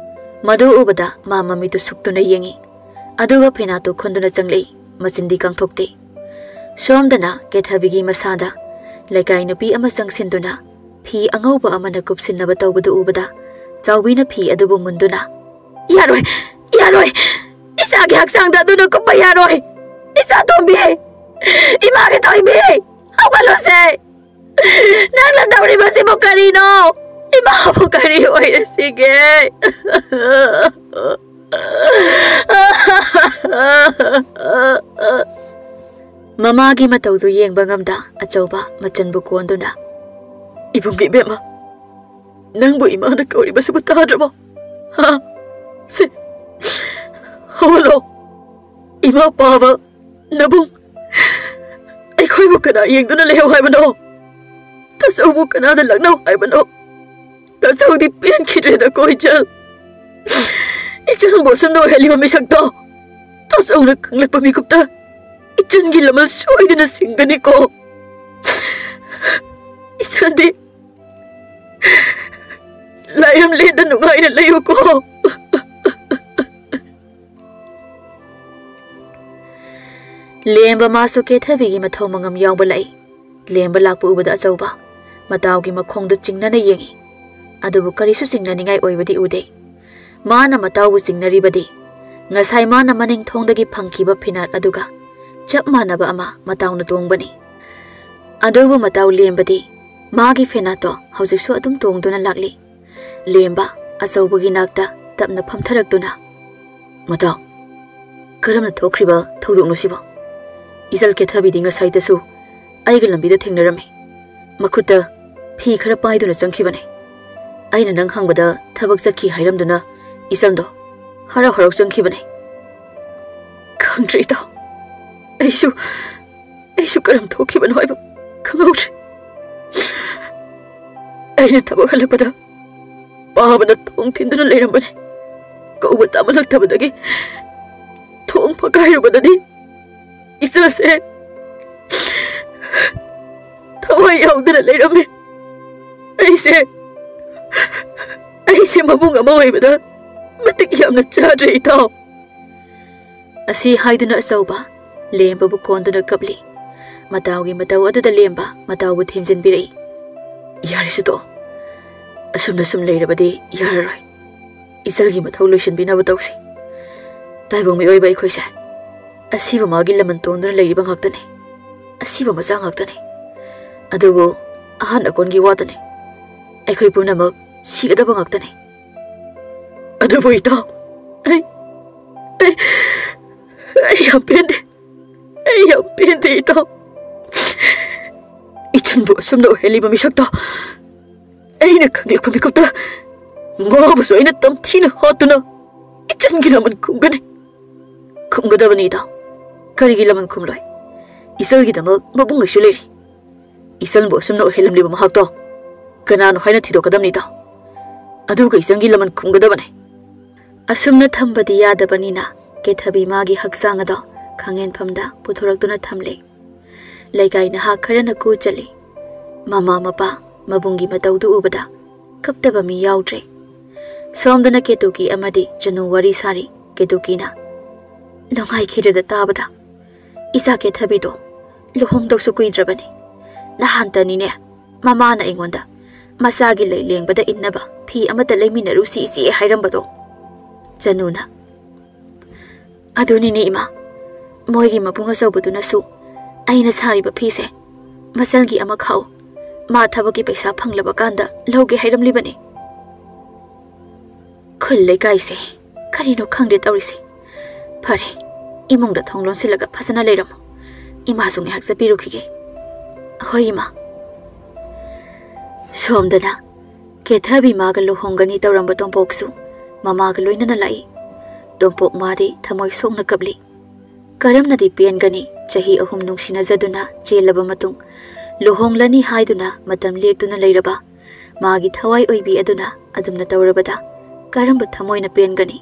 ꯃꯗꯨ ꯎꯕꯗ ꯃꯥ ꯃꯃꯤꯠꯇꯨ ꯁꯨꯛꯇꯨꯅ ꯌꯦꯡꯏ꯫ ꯑꯗꯨꯒ ꯐꯤꯅꯥꯠꯇꯨ ꯈꯨꯟꯗꯨꯅ ꯆꯪꯂꯛꯏ, ꯃꯆꯤꯟꯗꯤ ꯀꯥꯡꯊꯣꯛꯇꯦ꯫ ꯁꯣꯝꯗꯅ ꯀꯦꯊꯕꯤꯒꯤ ꯃꯁꯥꯗ ꯂꯩꯀꯥꯏ ꯅꯨꯄꯤ ꯑꯃ ꯆꯪꯁꯤꯟꯗꯨꯅ ꯐꯤ ꯑꯉꯧꯕ ꯑꯃꯅ ꯀꯨꯞꯁꯤꯟꯅꯕ ꯇꯧꯕꯗꯨ ꯎꯕꯗ, ꯆꯥꯎꯕꯤꯅ ꯐꯤ ꯑꯗꯨꯕꯨ ꯃꯨꯟꯗꯨꯅ, "ꯌꯥꯔꯣꯏ, ꯌꯥꯔꯣꯏ! ꯏꯆꯥꯒꯤ ꯍꯛꯆꯥꯡꯗ ꯑꯗꯨꯅ ꯀꯨꯞꯄ ꯌꯥꯔꯣꯏ! ꯏꯆꯥ ꯇꯣꯝꯕꯤ! ꯏꯃꯥꯒꯤ ꯊꯣꯏꯕꯤ! ꯍꯧꯒꯠꯂꯨꯁꯦ! ꯅꯪꯅ ꯇꯧꯔꯤꯕꯁꯤꯕꯨ ꯀꯔꯤꯅꯣ? ꯏꯃꯥꯕꯨ ꯀꯔꯤ ꯑꯣꯏꯔꯁꯤꯒꯦ?" ꯃꯃꯥꯒꯤ ꯃꯇꯧꯗꯨ ꯌꯦꯡꯕ ꯉꯝꯗ ꯑꯆꯧꯕ ꯃꯆꯟꯕꯨ ꯀꯣꯟꯗꯨꯅ, "ꯏꯕꯨꯡꯒꯤ ꯏꯕꯦꯝꯃ, ꯅꯪꯕꯨ ꯏꯃꯥꯅ ꯀꯧꯔꯤꯕꯁꯤꯕꯨ ꯇꯥꯗ꯭ꯔꯕꯣ? ꯍꯥ? ꯁꯦ, ꯍꯧꯒꯠꯂꯣ꯫ ꯏꯃꯥ ꯄꯥꯕ, ꯅꯕꯨꯡ, ꯑꯩꯈꯣꯏꯕꯨ ꯀꯅꯥ ꯌꯦꯡꯗꯨꯅ ꯂꯩꯍꯧ ꯍꯥꯏꯕꯅꯣ? ꯇꯥꯆꯧꯕꯨ ꯀꯅꯥꯗ ꯂꯛꯅꯧ ꯍꯥꯏꯕꯅꯣ? ꯇꯥꯆꯧꯗꯤ ꯄꯦꯟꯈꯤꯗ꯭ꯔꯦꯗꯀꯣ, ꯏꯆꯜ꯫ ꯏꯆꯜꯕꯨ ꯑꯁꯨꯝꯅ ꯑꯣꯏꯍꯜꯂꯤꯕ ꯃꯤꯁꯛꯇꯣ ꯇꯥꯆꯧꯅ ꯈꯪꯂꯛꯄ ꯃꯤꯀꯨꯞꯇ ꯏꯆꯜꯒꯤ ꯂꯃꯜ ꯁꯣꯏꯗꯅ ꯁꯤꯡꯒꯅꯤꯀꯣ꯫ ꯏꯆꯜꯗꯤ ꯂꯥꯏꯔꯝꯂꯦꯟꯗ ꯅꯨꯡꯉꯥꯏꯅ ꯂꯩꯌꯨꯀꯣ꯫" ꯂꯦꯝꯕ ꯃꯥꯁꯨ ꯀꯦꯊꯕꯤꯒꯤ ꯃꯊꯧ ꯃꯉꯝ ꯌꯥꯎꯕ ꯂꯥꯛꯏ꯫ ꯂꯦꯝꯕ ꯂꯥꯛꯄ ꯎꯕꯗ ꯑꯆꯧꯕ ꯃꯇꯥꯎꯒꯤ ꯃꯈꯣꯡꯗ ꯆꯤꯡꯅꯅ ꯌꯦꯡꯏ꯫ ꯑꯗꯨꯕꯨ ꯀꯔꯤꯁꯨ ꯆꯤꯡꯅꯅꯤꯡꯉꯥꯏ ꯑꯣꯏꯕꯗꯤ ꯎꯗꯦ꯫ ꯃꯥꯅ ꯃꯇꯥꯎꯕꯨ ꯆꯤꯡꯅꯔꯤꯕꯗꯤ ꯉꯁꯥꯏ ꯃꯥꯅ ꯃꯅꯤꯡ ꯊꯣꯡꯗꯒꯤ ꯐꯪꯈꯤꯕ ꯐꯤꯅꯥꯠ ꯑꯗꯨꯒ ꯆꯞ ꯃꯥꯟꯅꯕ ꯑꯃ ꯃꯇꯥꯎꯅ ꯇꯣꯡꯕꯅꯤ꯫ ꯑꯗꯨꯕꯨ ꯃꯇꯥꯎ ꯂꯦꯝꯕꯗꯤ ꯃꯥꯒꯤ ꯐꯤꯅꯥꯠꯇꯣ ꯍꯧꯖꯤꯛꯁꯨ ꯑꯗꯨꯝ ꯇꯣꯡꯗꯨꯅ ꯂꯥꯛꯂꯤ꯫ ꯂꯦꯝꯕ ꯑꯆꯧꯕꯒꯤ ꯅꯥꯛꯇ ꯇꯞꯅ ꯐꯝꯊꯔꯛꯇꯨꯅ, "ꯃꯇꯥꯎ, ꯀꯔꯝꯅ ꯊꯣꯛꯈ꯭ꯔꯤꯕ ꯊꯧꯗꯣꯛꯅꯣ ꯁꯤꯕꯣ? ꯏꯆꯜ ꯀꯦꯊꯕꯤꯗꯤ ꯉꯁꯥꯏꯗꯁꯨ ꯑꯩꯒ ꯂꯝꯕꯤꯗ ꯊꯦꯡꯅꯔꯝꯃꯤ꯫ ꯃꯈꯨꯠꯇ ꯐꯤ ꯈꯔ ꯄꯥꯏꯗꯨꯅ ꯆꯪꯈꯤꯕꯅꯤ꯫ ꯑꯩꯅ ꯅꯪ ꯍꯪꯕꯗ ꯊꯕꯛ ꯆꯠꯈꯤ ꯍꯥꯏꯔꯝꯗꯨꯅ ꯏꯆꯜꯗꯣ ꯍꯔꯥꯎ ꯍꯔꯥꯎ ꯆꯪꯈꯤꯕꯅꯤ꯫" "ꯈꯪꯗ꯭ꯔꯦ ꯏꯇꯥꯎ, ꯑꯩꯁꯨ, ꯑꯩꯁꯨ ꯀꯔꯝ ꯊꯣꯛꯈꯤꯕꯅꯣ ꯍꯥꯏꯕ ꯈꯪꯍꯧꯗ꯭ꯔꯦ꯫ ꯑꯩꯅ ꯊꯕꯛ ꯍꯜꯂꯛꯄꯗ ꯄꯥꯕꯅ ꯊꯣꯡ ꯊꯤꯟꯗꯨꯅ ꯂꯩꯔꯝꯕꯅꯤ꯫ ꯀꯧꯕ ꯇꯥꯃꯜꯂꯛꯇꯕꯗꯒꯤ ꯊꯣꯡ ꯐꯛ ꯀꯥꯏꯔꯨꯕꯗꯗꯤ ꯏꯆꯥꯁꯦ ꯊꯋꯥꯏ ꯌꯥꯎꯗꯅ ꯂꯩꯔꯝꯃꯦ꯫ ꯑꯩꯁꯦ, ꯑꯩꯁꯦ ꯃꯕꯨꯡ ꯑꯃ ꯑꯣꯏꯕꯗ ꯃꯇꯤꯛ ꯌꯥꯝꯅ ꯆꯥꯗ꯭ꯔꯦ, ꯏꯇꯥꯎ꯫ ꯑꯁꯤ ꯍꯥꯏꯗꯨꯅ ꯑꯆꯧꯕ ꯂꯦꯝꯕꯕꯨ ꯀꯣꯟꯗꯨꯅ ꯀꯞꯂꯤ꯫ ꯃꯇꯥꯎꯒꯤ ꯃꯇꯧ ꯑꯗꯨꯗ ꯂꯦꯝꯕ ꯃꯇꯥꯎꯕꯨ ꯊꯦꯝꯖꯤꯟꯕꯤꯔꯛꯏ꯫ "ꯌꯥꯔꯦꯁꯦ, ꯇꯣꯛꯑꯣ꯫ ꯑꯁꯨꯝꯅ ꯁꯨꯝ ꯂꯩꯔꯕꯗꯤ ꯌꯥꯔꯔꯣꯏ꯫ ꯏꯆꯜꯒꯤ ꯃꯊꯧ ꯂꯣꯏꯁꯤꯟꯕꯤꯅꯕ ꯇꯧꯁꯤ꯫ ꯇꯥꯏꯕꯪ ꯃꯤꯑꯣꯏꯕ ꯑꯩꯈꯣꯏꯁꯦ ꯑꯁꯤꯕ ꯃꯥꯒꯤ ꯂꯃꯟ ꯇꯣꯡꯗꯨꯅ ꯂꯩꯔꯤꯕ ꯉꯥꯛꯇꯅꯤ꯫ ꯑꯁꯤꯕ ꯃꯆꯥ ꯉꯥꯛꯇꯅꯤ꯫ ꯑꯗꯨꯕꯨ ꯑꯍꯟ ꯑꯀꯣꯟꯒꯤ ꯋꯥꯗꯅꯤ꯫ ꯑꯩꯈꯣꯏ ꯄꯨꯝꯅꯃꯛ ꯁꯤꯒꯗꯕ ꯉꯥꯛꯇꯅꯤ꯫" "ꯑꯗꯨꯕꯨ ꯏꯇꯥꯎ, ꯑꯩ, ꯑꯩ, ꯑꯩ ꯌꯥꯝ ꯄꯦꯟꯗꯦ꯫ ꯑꯩ ꯌꯥꯝ ꯄꯦꯟꯗꯦ, ꯏꯇꯥꯎ꯫ ꯏꯆꯟꯕꯨ ꯑꯁꯨꯝꯅ ꯑꯣꯏꯍꯜꯂꯤꯕ ꯃꯤꯁꯛꯇꯣ ꯑꯩꯅ ꯈꯪꯂꯛꯄ ꯃꯤꯀꯨꯞꯇ ꯃꯥꯕꯨꯁꯨ ꯑꯩꯅ ꯇꯝꯊꯤꯅ ꯍꯥꯠꯇꯨꯅ ꯏꯆꯟꯒꯤ ꯂꯃꯟ ꯈꯨꯝꯒꯅꯤ꯫" "ꯈꯨꯝꯒꯗꯕꯅꯤ, ꯏꯇꯥꯎ꯫ ꯀꯔꯤꯒꯤ ꯂꯃꯟ ꯈꯨꯝꯂꯣꯏ? ꯏꯆꯜꯒꯤꯗꯃꯛ ꯃꯕꯨꯡꯉꯩꯁꯨ ꯂꯩꯔꯤ꯫ ꯏꯆꯟꯕꯨ ꯑꯁꯨꯝꯅ ꯑꯣꯏꯍꯜꯂꯝꯂꯤꯕ ꯃꯍꯥꯛꯇꯣ ꯀꯅꯥꯅꯣ ꯍꯥꯏꯅ ꯊꯤꯗꯣꯛꯀꯗꯕꯅꯤ, ꯏꯇꯥꯎ꯫ ꯑꯗꯨꯒ ꯏꯆꯟꯒꯤ ꯂꯃꯟ ꯈꯨꯝꯒꯗꯕꯅꯤ꯫" ꯑꯁꯨꯝꯅ ꯊꯝꯕꯗꯤ ꯌꯥꯗꯕꯅꯤꯅ ꯀꯦꯊꯕꯤ ꯃꯥꯒꯤ ꯍꯛꯆꯥꯡ ꯑꯗꯣ ꯈꯥꯡꯍꯦꯟꯐꯝꯗ ꯄꯨꯊꯣꯔꯛꯇꯨꯅ ꯊꯝꯂꯦ꯫ ꯂꯩꯀꯥꯏ ꯅꯍꯥ ꯈꯔꯅ ꯀꯨ ꯆꯠꯂꯤ꯫ ꯃꯃꯥ ꯃꯄꯥ ꯃꯕꯨꯡꯒꯤ ꯃꯇꯧꯗꯨ ꯎꯕꯗ ꯀꯞꯇꯕ ꯃꯤ ꯌꯥꯎꯗ꯭ꯔꯦ꯫ ꯁꯣꯝꯗꯅ ꯀꯦꯇꯨꯀꯤ ꯑꯃꯗꯤ ꯆꯅꯨ ꯋꯥꯔꯤ ꯁꯥꯔꯤ꯫ ꯀꯦꯇꯨꯀꯤꯅ, "ꯅꯨꯡꯉꯥꯏꯈꯤꯗ꯭ꯔꯦꯗ ꯇꯥꯕꯗ꯫ ꯏꯆꯥ ꯀꯦꯊꯕꯤꯗꯣ ꯂꯨꯍꯣꯡꯗꯧꯁꯨ ꯀꯨꯏꯗ꯭ꯔꯕꯅꯤ꯫ ꯅꯍꯥꯟꯇꯅꯤꯅꯦ ꯃꯃꯥꯅ ꯑꯩꯉꯣꯟꯗ ꯃꯆꯥꯒꯤ ꯂꯩ ꯂꯦꯡꯕꯗ ꯏꯟꯅꯕ ꯐꯤ ꯑꯃꯠꯇ ꯂꯩꯃꯤꯟꯅꯔꯨꯁꯤ, ꯏꯆꯦ" ꯍꯥꯏꯔꯝꯕꯗꯣ꯫" ꯆꯅꯨꯅ, "ꯑꯗꯨꯅꯤꯅꯦ ꯏꯃꯥ, ꯃꯣꯏꯒꯤ ꯃꯕꯨꯡ ꯑꯆꯧꯕꯗꯨꯅꯁꯨ ꯑꯩꯅ ꯁꯥꯔꯤꯕ ꯐꯤꯁꯦ ꯃꯆꯜꯒꯤ ꯑꯃ ꯈꯥꯛꯎ, ꯃꯥ ꯊꯕꯛꯀꯤ ꯄꯩꯁꯥ ꯐꯪꯂꯕ ꯀꯥꯟꯗ ꯂꯧꯒꯦ ꯍꯥꯏꯔꯝꯂꯤꯕꯅꯤ꯫" ꯈꯨꯜ ꯂꯩꯀꯥꯏꯁꯦ ꯀꯔꯤꯅꯣ ꯈꯪꯗꯦ ꯇꯧꯔꯤꯁꯦ꯫ ꯐꯔꯦ, ꯏꯃꯨꯡꯗ ꯊꯣꯡ ꯂꯣꯟꯁꯤꯜꯂꯒ ꯐꯖꯅ ꯂꯩꯔꯝꯃꯣ꯫ ꯏꯃꯥꯁꯨ ꯉꯥꯏꯍꯥꯛ ꯆꯠꯄꯤꯔꯨꯈꯤꯒꯦ꯫ "ꯍꯣꯏ, ꯏꯃꯥ꯫" ꯁꯣꯝꯗꯅ ꯀꯦꯊꯕꯤ ꯃꯥꯒ ꯂꯨꯍꯣꯡꯒꯅꯤ ꯇꯧꯔꯝꯕ ꯇꯣꯝꯄꯣꯛꯁꯨ ꯃꯃꯥꯒ ꯂꯣꯏꯅꯅ ꯂꯥꯛꯏ꯫ ꯇꯣꯝꯄꯣꯛ ꯃꯥꯗꯤ ꯊꯃꯣꯏ ꯁꯣꯛꯅ ꯀꯞꯂꯤ꯫ ꯀꯔꯝꯅꯗꯤ ꯄꯦꯟꯒꯅꯤ? ꯆꯍꯤ ꯑꯍꯨꯝ ꯅꯨꯡꯁꯤꯅꯖꯗꯨꯅ ꯆꯦꯜꯂꯕ ꯃꯇꯨꯡ, ꯂꯨꯍꯣꯡꯂꯅꯤ ꯍꯥꯏꯗꯨꯅ ꯃꯇꯝ ꯂꯦꯞꯇꯨꯅ ꯂꯩꯔꯕ ꯃꯥꯒꯤ ꯊꯋꯥꯏ ꯑꯣꯏꯕꯤ ꯑꯗꯨꯅ ꯑꯗꯨꯝꯅ ꯇꯧꯔꯕꯗ ꯀꯔꯝꯕ ꯊꯃꯣꯏꯅ ꯄꯦꯟꯒꯅꯤ?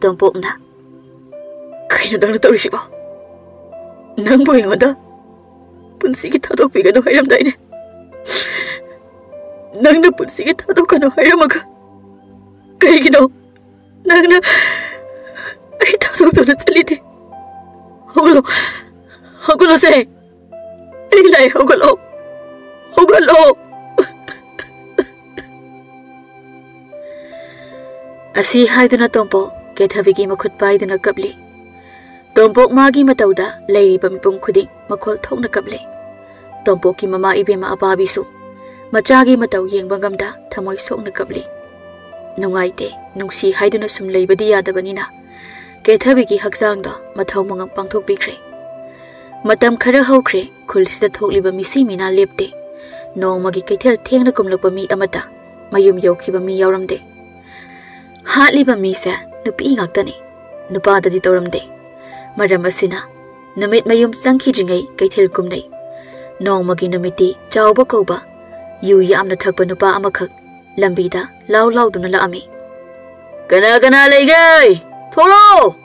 ꯇꯣꯝꯄꯣꯛꯅ, "ꯀꯩ ꯅꯪꯅ ꯇꯧꯔꯤꯁꯤꯕꯣ? ꯅꯪꯕꯨ ꯑꯩꯉꯣꯟꯗ ꯄꯨꯟꯁꯤꯒꯤ ꯊꯥꯗꯣꯛꯄꯤꯒꯅꯨ ꯍꯥꯏꯔꯝꯗꯥꯏꯅꯦ? ꯅꯪꯅ ꯄꯨꯟꯁꯤꯒꯤ ꯊꯥꯗꯣꯛꯀꯅꯨ ꯍꯥꯏꯔꯝꯃꯒ ꯀꯩꯒꯤꯅꯣ ꯅꯪꯅ ꯑꯩ ꯊꯥꯗꯣꯛꯇꯨꯅ ꯆꯠꯂꯤꯗꯤ? ꯍꯧꯒꯠꯂꯣ, ꯍꯧꯒꯠꯂꯣꯁꯦ꯫ ꯑꯩ ꯂꯥꯏ, ꯍꯧꯒꯠꯂꯣ, ꯍꯧꯒꯠꯂꯣ꯫ ꯑꯁꯤ ꯍꯥꯏꯗꯨꯅ ꯇꯣꯝꯄꯣꯛ ꯀꯦꯊꯕꯤꯒꯤ ꯃꯈꯨꯠ ꯄꯥꯏꯗꯨꯅ ꯀꯞꯂꯤ꯫ ꯇꯣꯝꯄꯣꯛ ꯃꯥꯒꯤ ꯃꯇꯧꯗ ꯂꯩꯔꯤꯕ ꯃꯤꯄꯨꯝ ꯈꯨꯗꯤꯡ ꯃꯈꯣꯜ ꯊꯣꯛꯅ ꯀꯞꯂꯤ꯫ ꯇꯣꯝꯄꯣꯛꯀꯤ ꯃꯃꯥ ꯏꯕꯦꯝꯃ ꯑꯄꯥꯕꯤꯁꯨ ꯃꯆꯥꯒꯤ ꯃꯇꯧ ꯌꯦꯡꯕ ꯉꯝꯗ ꯊꯃꯣꯏ ꯁꯣꯛꯅ ꯀꯞꯂꯤ꯫ ꯅꯨꯡꯉꯥꯏꯇꯦ, ꯅꯨꯡꯁꯤ ꯍꯥꯏꯗꯨꯅ ꯁꯨꯝ ꯂꯩꯕꯗꯤ ꯌꯥꯗꯕꯅꯤꯅ ꯀꯦꯊꯕꯤꯒꯤ ꯍꯛꯆꯥꯡꯗ ꯃꯊꯧ ꯃꯉꯝ ꯄꯥꯡꯊꯣꯛꯄꯤꯈ꯭ꯔꯦ꯫ ꯃꯇꯝ ꯈꯔ ꯍꯧꯈ꯭ꯔꯦ, ꯈꯨꯜꯁꯤꯗ ꯊꯣꯛꯂꯤꯕ ꯃꯤꯁꯤ ꯃꯤꯅꯥ ꯂꯦꯞꯇꯦ꯫ ꯅꯣꯡꯃꯒꯤ ꯀꯩꯊꯦꯜ ꯊꯦꯡꯅ ꯀꯨꯝꯂꯛꯄ ꯃꯤ ꯑꯃꯠꯇ ꯃꯌꯨꯝ ꯌꯧꯈꯤꯕ ꯃꯤ ꯌꯥꯎꯔꯝꯗꯦ꯫ ꯍꯥꯠꯂꯤꯕ ꯃꯤꯁꯦ ꯅꯨꯄꯤ ꯉꯥꯛꯇꯅꯤ, ꯅꯨꯄꯥꯗꯗꯤ ꯇꯧꯔꯝꯗꯦ꯫ ꯃꯔꯝ ꯑꯁꯤꯅ ꯅꯨꯃꯤꯠ ꯃꯌꯨꯝ ꯆꯪꯈꯤꯗ꯭ꯔꯤꯉꯩ ꯀꯩꯊꯦꯜ ꯀꯨꯝꯅꯩ꯫ ꯅꯣꯡꯃꯒꯤ ꯅꯨꯃꯤꯠꯇꯤ ꯆꯥꯎꯕ ꯀꯧꯕ ꯌꯨ ꯌꯥꯝꯅ ꯊꯛꯄ ꯅꯨꯄꯥ ꯑꯃꯈꯛ ꯂꯝꯕꯤꯗ ꯂꯥꯎ ꯂꯥꯎꯗꯨꯅ ꯂꯥꯛꯑꯝꯃꯤ꯫ "ꯀꯅꯥ ꯀꯅꯥ ꯂꯩꯒꯦ? ꯊꯣꯛꯂꯛꯑꯣ!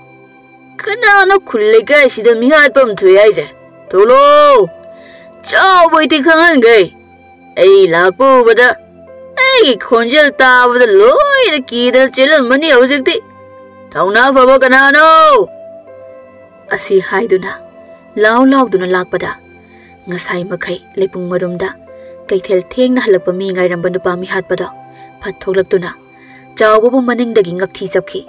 ꯀꯅꯥꯅꯣ ꯈꯨꯜ ꯂꯩꯀꯥꯏꯁꯤꯗ ꯃꯤꯍꯥꯠꯄ ꯑꯃ ꯊꯣꯛꯑꯦ ꯍꯥꯏꯁꯦ? ꯊꯣꯛꯂꯛꯑꯣ!" ꯆꯥꯎꯕ ꯏꯇꯤ ꯈꯪꯍꯟꯒꯦ꯫ ꯑꯩ ꯂꯥꯛꯄ ꯎꯕꯗ, ꯑꯩꯒꯤ ꯈꯣꯟꯖꯦꯜ ꯇꯥꯕꯗ ꯂꯣꯏꯅ ꯀꯤꯗꯅ ꯆꯦꯜꯂꯝꯃꯅꯤ ꯍꯧꯖꯤꯛꯇꯤ꯫ ꯊꯧꯅꯥ ꯐꯕ ꯀꯅꯥꯅꯣ? ꯑꯁꯤ ꯍꯥꯏꯗꯨꯅ ꯂꯥꯎ ꯂꯥꯎꯗꯨꯅ ꯂꯥꯛꯄꯗ, ꯉꯁꯥꯏ ꯃꯈꯩ ꯂꯩꯄꯨꯡ ꯃꯔꯨꯝꯗ ꯀꯩꯊꯦꯜ ꯊꯦꯡꯅ ꯍꯜꯂꯛꯄ ꯃꯤ ꯉꯥꯏꯔꯝꯕ ꯅꯨꯄꯥ ꯃꯤꯍꯥꯠꯄꯗꯣ ꯐꯠ ꯊꯣꯛꯂꯛꯇꯨꯅ ꯆꯥꯎꯕꯕꯨ ꯃꯅꯤꯡꯗꯒꯤ ꯉꯛꯊꯤ ꯆꯞꯈꯤ꯫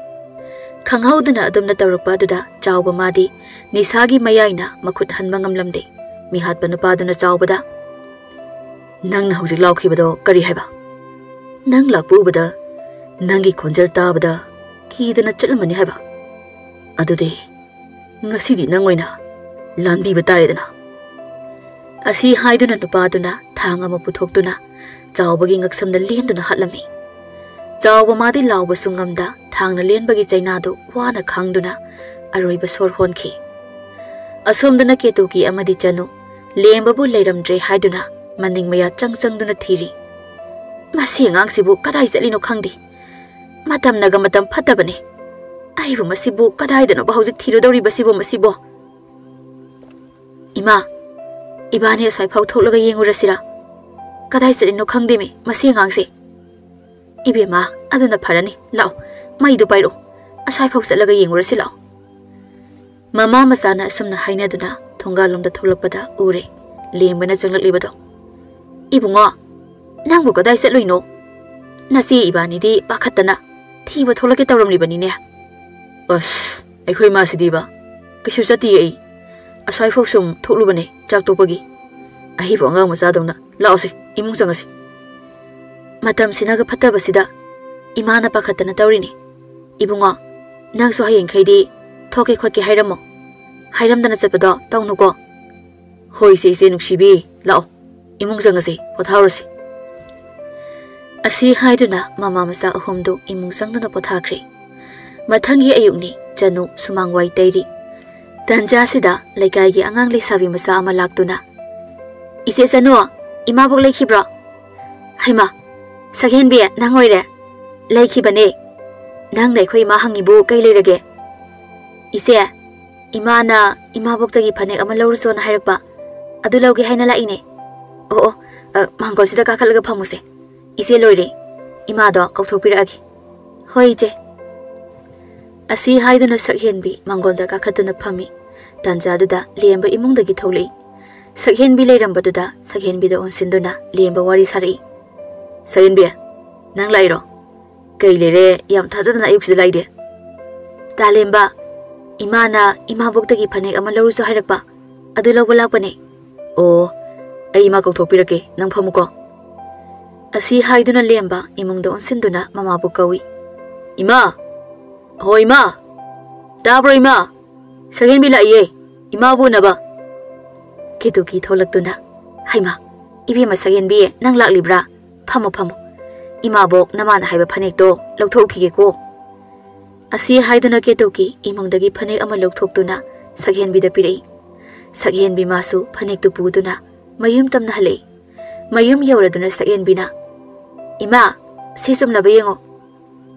ꯈꯪꯍꯧꯗꯅ ꯑꯗꯨꯝꯅ ꯇꯧꯔꯛꯄ ꯑꯗꯨꯗ ꯆꯥꯎꯕ ꯃꯥꯗꯤ ꯅꯤꯁꯥꯒꯤ ꯃꯌꯥꯏꯅ ꯃꯈꯨꯠ ꯍꯟꯕ ꯉꯝꯂꯝꯗꯦ꯫ ꯃꯤꯍꯥꯠꯄ ꯅꯨꯄꯥꯗꯨꯅ ꯆꯥꯎꯕꯗ, "ꯅꯪꯅ ꯍꯧꯖꯤꯛ ꯂꯥꯎꯈꯤꯕꯗꯣ ꯀꯔꯤ ꯍꯥꯏꯕ? ꯅꯪ ꯂꯥꯛꯄ ꯎꯕꯗ ꯅꯪꯒꯤ ꯈꯣꯟꯖꯦꯜ ꯇꯥꯕꯗ ꯀꯤꯗꯅ ꯆꯠꯂꯝꯃꯅꯤ ꯍꯥꯏꯕ? ꯑꯗꯨꯗꯤ ꯉꯁꯤꯗꯤ ꯅꯪ ꯑꯣꯏꯅ ꯂꯥꯟꯕꯤꯕ ꯇꯥꯔꯦꯗꯅ꯫" ꯑꯁꯤ ꯍꯥꯏꯗꯨꯅ ꯅꯨꯄꯥꯗꯨꯅ ꯊꯥꯡ ꯑꯃ ꯄꯨꯊꯣꯛꯇꯨꯅ ꯆꯥꯎꯕꯒꯤ ꯉꯛꯁꯝꯗ ꯂꯦꯟꯗꯨꯅ ꯍꯥꯠꯂꯝꯃꯤ꯫ ꯆꯥꯎꯕ ꯃꯥꯗꯤ ꯂꯥꯎꯕꯁꯨ ꯉꯝꯗ ꯊꯥꯡꯅ ꯂꯦꯟꯕꯒꯤ ꯆꯩꯅꯥꯗꯨ ꯋꯥꯅ ꯈꯥꯡꯗꯨꯅ ꯑꯔꯣꯏꯕ ꯁꯣꯔ ꯍꯣꯟꯈꯤ꯫ ꯑꯁꯣꯝꯗꯅ ꯀꯦꯇꯨꯀꯤ ꯑꯃꯗꯤ ꯆꯅꯨ ꯂꯦꯝꯕꯕꯨ ꯂꯩꯔꯝꯗ꯭ꯔꯦ ꯍꯥꯏꯗꯨꯅ ꯃꯅꯤꯡ ꯃꯌꯥ ꯆꯪ ꯆꯪꯗꯨꯅ ꯊꯤꯔꯤ꯫ "ꯃꯁꯤ ꯑꯉꯥꯡꯁꯤꯕꯨ ꯀꯗꯥꯏ ꯆꯠꯂꯤꯅꯣ ꯈꯪꯗꯦ꯫ ꯃꯇꯝꯅꯒ ꯃꯇꯝ ꯐꯠꯇꯕꯅꯦ꯫ ꯑꯩꯕꯨ ꯃꯁꯤꯕꯨ ꯀꯗꯥꯏꯗꯅꯣꯕ ꯍꯧꯖꯤꯛ ꯊꯤꯔꯨꯗꯧꯔꯤꯕꯁꯤꯕꯣ ꯃꯁꯤꯕꯣ? ꯏꯃꯥ, ꯏꯕꯥꯅꯤ ꯑꯁ꯭ꯋꯥꯏꯐꯥꯎ ꯊꯣꯛꯂꯒ ꯌꯦꯡꯉꯨꯔꯁꯤꯔꯥ? ꯀꯗꯥꯏ ꯆꯠꯂꯤꯅꯣ ꯈꯪꯗꯦꯃꯤ ꯃꯁꯤ ꯑꯉꯥꯡꯁꯦ꯫ ꯏꯕꯦꯝꯃ, ꯑꯗꯨꯅ ꯐꯔꯅꯤ꯫ ꯂꯥꯛꯑꯣ, ꯃꯩꯗꯨ ꯄꯥꯏꯔꯛꯑꯣ꯫ ꯑꯁ꯭ꯋꯥꯏꯐꯥꯎ ꯆꯠꯂꯒ ꯌꯦꯡꯉꯨꯔꯁꯤ ꯂꯥꯛꯑꯣ꯫ ꯃꯃꯥ ꯃꯆꯥꯅ ꯑꯁꯨꯝꯅ ꯍꯥꯏꯅꯗꯨꯅ ꯊꯣꯡꯒꯥꯜꯂꯣꯝꯗ ꯊꯣꯛꯂꯛꯄꯗ ꯎꯔꯦ ꯂꯦꯝꯕꯅ ꯆꯪꯂꯛꯂꯤꯕꯗꯣ꯫ "ꯏꯕꯨꯡꯉꯣ, ꯅꯪꯕꯨ ꯀꯗꯥꯏ ꯆꯠꯂꯨꯏꯅꯣ? ꯅꯆꯦ ꯏꯕꯥꯅꯤꯗꯤ ꯄꯥꯈꯠꯇꯅ ꯊꯤꯕ ꯊꯣꯛꯂꯛꯀꯦ ꯇꯧꯔꯝꯂꯤꯕꯅꯤꯅꯦ꯫" "ꯑꯁ, ꯑꯩꯈꯣꯏ ꯃꯥꯁꯤꯗꯤꯕ?" "ꯀꯩꯁꯨ ꯆꯠꯇꯤꯌꯦ ꯑꯩ꯫ ꯑꯁ꯭ꯋꯥꯏꯐꯥꯎ ꯁꯨꯝ ꯊꯣꯛꯂꯨꯕꯅꯦ ꯆꯥꯛ ꯇꯣꯛꯄꯒꯤ꯫ ꯑꯍꯩꯕ ꯑꯉꯥꯡ ꯃꯆꯥꯗꯧꯅ꯫ ꯂꯥꯛꯑꯣꯁꯦ, ꯏꯃꯨꯡ ꯆꯪꯉꯁꯤ꯫" ꯃꯇꯝꯁꯤꯅꯒ ꯐꯠꯇꯕꯁꯤꯗ ꯏꯃꯥꯅ ꯄꯥꯈꯠꯇꯅ ꯇꯧꯔꯤꯅꯤ꯫ "ꯏꯕꯨꯡꯉꯣ, ꯅꯪꯁꯨ ꯍꯌꯦꯡꯈꯩꯗꯤ ꯊꯣꯛꯀꯦ ꯈꯣꯠꯀꯦ ꯍꯥꯏꯔꯝꯃꯣ꯫ ꯍꯥꯏꯔꯝꯗꯅ ꯆꯠꯄꯗꯣ ꯇꯧꯅꯨꯀꯣ꯫" "ꯍꯣꯏ, ꯏꯆꯦ, ꯏꯆꯦ ꯅꯨꯡꯁꯤꯕꯤ, ꯂꯥꯛꯑꯣ, ꯏꯃꯨꯡ ꯆꯪꯉꯁꯤ, ꯄꯣꯊꯥꯔꯨꯔꯁꯤ꯫" ꯑꯁꯤ ꯍꯥꯏꯗꯨꯅ ꯃꯃꯥ ꯃꯆꯥ ꯑꯍꯨꯝꯗꯨ ꯏꯃꯨꯡ ꯆꯪꯗꯨꯅ ꯄꯣꯊꯥꯈ꯭ꯔꯦ꯫ ꯃꯊꯪꯒꯤ ꯑꯌꯨꯛꯅꯤ, ꯆꯅꯨ ꯁꯨꯃꯥꯡ ꯋꯥꯏ ꯇꯩꯔꯤ꯫ ꯇꯟꯖꯥꯁꯤꯗ ꯂꯩꯀꯥꯏꯒꯤ ꯑꯉꯥꯡ ꯂꯩꯁꯥꯕꯤ ꯃꯆꯥ ꯑꯃ ꯂꯥꯛꯇꯨꯅ, "ꯏꯆꯦ ꯆꯅꯨ, ꯏꯃꯥꯕꯣꯛ ꯂꯩꯈꯤꯕ꯭ꯔꯣ?" "ꯍꯩꯃꯥ, ꯁꯛꯍꯦꯟꯕꯤ, ꯅꯪ ꯑꯣꯏꯔꯦ?" "ꯂꯩꯈꯤꯕꯅꯦ꯫ ꯅꯪꯅ ꯑꯩꯈꯣꯏ ꯏꯃꯥ ꯍꯪꯉꯤꯕꯨ ꯀꯩ ꯂꯩꯔꯒꯦ?" "ꯏꯆꯦ, ꯏꯃꯥꯅ ꯏꯃꯥꯕꯣꯛꯇꯒꯤ ꯐꯅꯦꯛ ꯑꯃ ꯂꯧꯔꯨꯆꯣꯅ ꯍꯥꯏꯔꯛꯄ, ꯑꯗꯨ ꯂꯧꯒꯦ ꯍꯥꯏꯅ ꯂꯥꯛꯏꯅꯦ꯫" "ꯑꯣ, ꯑꯣ, ꯑ, ꯃꯥꯡꯒꯣꯜꯁꯤꯗ ꯀꯥꯈꯠꯂꯒ ꯐꯝꯃꯨꯁꯦ꯫ ꯏꯆꯦ ꯂꯣꯏꯔꯦ, ꯏꯃꯥꯗꯣ ꯀꯧꯊꯣꯛꯄꯤꯔꯛꯑꯒꯦ꯫" "ꯍꯣꯏ, ꯏꯆꯦ꯫" ꯑꯁꯤ ꯍꯥꯏꯗꯨꯅ ꯁꯛꯍꯦꯟꯕꯤ ꯃꯥꯡꯒꯣꯜꯗ ꯀꯥꯈꯠꯇꯨꯅ ꯐꯝꯃꯤ꯫ ꯇꯥꯟꯖꯥꯗꯨꯗ ꯂꯦꯝꯕ ꯏꯃꯨꯡꯗꯒꯤ ꯊꯣꯛꯂꯛꯏ꯫ ꯁꯛꯍꯦꯟꯕꯤ ꯂꯩꯔꯝꯕꯗꯨꯗ ꯁꯛꯍꯦꯟꯕꯤꯗ ꯑꯣꯟꯁꯤꯟꯗꯨꯅ ꯂꯦꯝꯕ ꯋꯥꯔꯤ ꯁꯥꯔꯛꯏ꯫ "ꯁꯛꯍꯦꯟꯕꯤ, ꯅꯪ ꯂꯥꯛꯏꯔꯣ? ꯀꯩ ꯂꯩꯔꯦ ꯌꯥꯝ ꯊꯥꯖꯗꯅ ꯑꯌꯨꯛꯁꯤꯗ ꯂꯥꯛꯏꯗꯤ?" "ꯇꯥꯂꯦꯝꯕ, ꯏꯃꯥꯅ ꯏꯃꯥꯕꯣꯛꯇꯒꯤ ꯐꯅꯦꯛ ꯑꯃ ꯂꯧꯔꯨꯁꯨ ꯍꯥꯏꯔꯛꯄ, ꯑꯗꯨ ꯂꯧꯕ ꯂꯥꯛꯄꯅꯦ꯫" "ꯑꯣ, ꯑꯩ ꯏꯃꯥ ꯀꯧꯊꯣꯛꯄꯤꯔꯛꯀꯦ, ꯅꯪ ꯐꯝꯃꯨꯀꯣ꯫" ꯑꯁꯤ ꯍꯥꯏꯗꯨꯅ ꯂꯦꯝꯕ ꯏꯃꯨꯡꯗ ꯑꯣꯟꯁꯤꯟꯗꯨꯅ ꯃꯃꯥꯕꯨ ꯀꯧꯏ꯫ "ꯏꯃꯥ! ꯍꯣ ꯏꯃꯥ! ꯇꯥꯕ꯭ꯔꯣ ꯏꯃꯥ? ꯁꯛꯍꯦꯟꯕꯤ ꯂꯥꯛꯏꯌꯦ, ꯏꯃꯥꯕꯨ ꯎꯅꯕ꯫" ꯀꯦꯇꯨꯀꯤ ꯊꯣꯛꯂꯛꯇꯨꯅ, "ꯍꯩꯃꯥ, ꯏꯕꯦꯝꯃ ꯁꯛꯍꯦꯟꯕꯤ, ꯅꯪ ꯂꯥꯛꯂꯤꯕ꯭ꯔꯥ? ꯐꯝꯃꯣ, ꯐꯝꯃꯣ꯫ ꯏꯃꯥꯕꯣꯛ ꯅꯃꯥꯅ ꯍꯥꯏꯕ ꯐꯅꯦꯛꯇꯣ ꯂꯧꯊꯣꯛꯎꯈꯤꯒꯦꯀꯣ꯫" ꯑꯁꯤ ꯍꯥꯏꯗꯨꯅ ꯀꯦꯇꯨꯀꯤ ꯏꯃꯨꯡꯗꯒꯤ ꯐꯅꯦꯛ ꯑꯃ ꯂꯧꯊꯣꯛꯇꯨꯅ ꯁꯛꯍꯦꯟꯕꯤꯗ ꯄꯤꯔꯛꯏ꯫ ꯁꯛꯍꯦꯟꯕꯤ ꯃꯥꯁꯨ ꯐꯅꯦꯛꯇꯨ ꯄꯨꯗꯨꯅ ꯃꯌꯨꯝ ꯇꯝꯅ ꯍꯜꯂꯛꯏ꯫ ꯃꯌꯨꯝ ꯌꯧꯔꯗꯨꯅ ꯁꯛꯍꯦꯟꯕꯤꯅ, "ꯏꯃꯥ, ꯁꯤ ꯆꯨꯝꯂꯕ ꯌꯦꯡꯉꯣ꯫"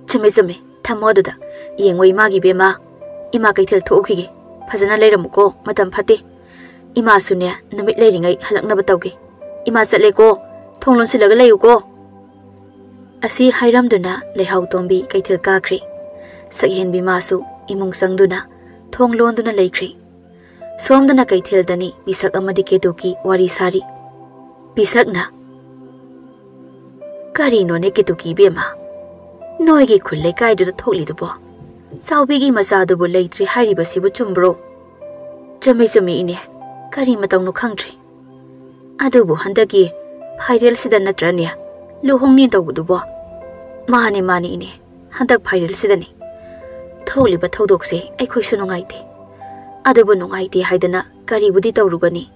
"ꯆꯨꯝꯃꯦ, ꯆꯨꯝꯃꯦ, ꯊꯝꯃꯣ ꯑꯗꯨꯗ꯫ "ꯌꯦꯡꯉꯣ ꯏꯃꯥꯒꯤ ꯏꯕꯦꯝꯃ, ꯏꯃꯥ ꯀꯩꯊꯦꯜ ꯊꯣꯛꯎꯈꯤꯒꯦ꯫ ꯐꯖꯅ ꯂꯩꯔꯝꯃꯨꯀꯣ, ꯃꯇꯝ ꯐꯠꯇꯦ꯫ ꯏꯃꯥꯁꯨꯅꯦ, ꯅꯨꯃꯤꯠ ꯂꯩꯔꯤꯉꯩ ꯍꯜꯂꯛꯅꯕ ꯇꯧꯒꯦ꯫ ꯏꯃꯥ ꯆꯠꯂꯦꯀꯣ, ꯊꯣꯡ ꯂꯣꯟꯁꯤꯜꯂꯒ ꯂꯩꯌꯨꯀꯣ"꯫ ꯑꯁꯤ ꯍꯥꯏꯔꯝꯗꯨꯅ ꯂꯩꯍꯥꯎ ꯇꯣꯝꯕꯤ ꯀꯩꯊꯦꯜ ꯀꯥꯈ꯭ꯔꯦ꯫ ꯁꯛꯍꯦꯟꯕꯤ ꯃꯥꯁꯨ ꯏꯃꯨꯡ ꯆꯪꯗꯨꯅ ꯊꯣꯡ ꯂꯣꯟꯗꯨꯅ ꯂꯩꯈ꯭ꯔꯦ꯫ ꯁꯣꯝꯗꯅ ꯀꯩꯊꯦꯜꯗꯅꯤ ꯄꯤꯁꯛ ꯑꯃꯗꯤ ꯀꯦꯇꯨꯀꯤ ꯋꯥꯔꯤ ꯁꯥꯔꯤ꯫ ꯄꯤꯁꯛꯅ, "ꯀꯔꯤꯅꯣꯅꯦ ꯀꯦꯇꯨꯀꯤ ꯏꯕꯦꯝꯃ? ꯅꯣꯏꯒꯤ ꯈꯨꯜ ꯂꯩꯀꯥꯏꯗꯨꯗ ꯊꯣꯛꯂꯤꯗꯨꯕꯣ? ꯆꯥꯎꯕꯤꯒꯤ ꯃꯆꯥꯗꯨꯕꯨ ꯂꯩꯇ꯭ꯔꯦ ꯍꯥꯏꯔꯤꯕꯁꯤꯕꯨ ꯆꯨꯝꯕ꯭ꯔꯣ?" "ꯆꯨꯝꯃꯤ, ꯆꯨꯝꯃꯤ, ꯏꯅꯦ꯫ ꯀꯔꯤ ꯃꯇꯧꯅꯣ ꯈꯪꯗ꯭ꯔꯦ꯫ ꯑꯗꯨꯕꯨ ꯍꯟꯗꯛꯀꯤ ꯐꯥꯏꯔꯦꯜꯁꯤꯗ ꯅꯠꯇ꯭ꯔꯅꯦ ꯂꯨꯍꯣꯡꯅꯤ ꯇꯧꯕꯗꯨꯕꯣ?" "ꯃꯥꯅꯤ, ꯃꯥꯅꯤ, ꯏꯅꯦ꯫ ꯍꯟꯗꯛ ꯐꯥꯏꯔꯦꯜꯁꯤꯗꯅꯤ꯫ ꯊꯣꯛꯂꯤꯕ ꯊꯧꯗꯣꯛꯁꯦ ꯑꯩꯈꯣꯏꯁꯨ ꯅꯨꯡꯉꯥꯏꯇꯦ꯫ ꯑꯗꯨꯕꯨ ꯅꯨꯡꯉꯥꯏꯇꯦ ꯍꯥꯏꯗꯅ ꯀꯔꯤꯕꯨꯗꯤ ꯇꯧꯔꯨꯒꯅꯤ?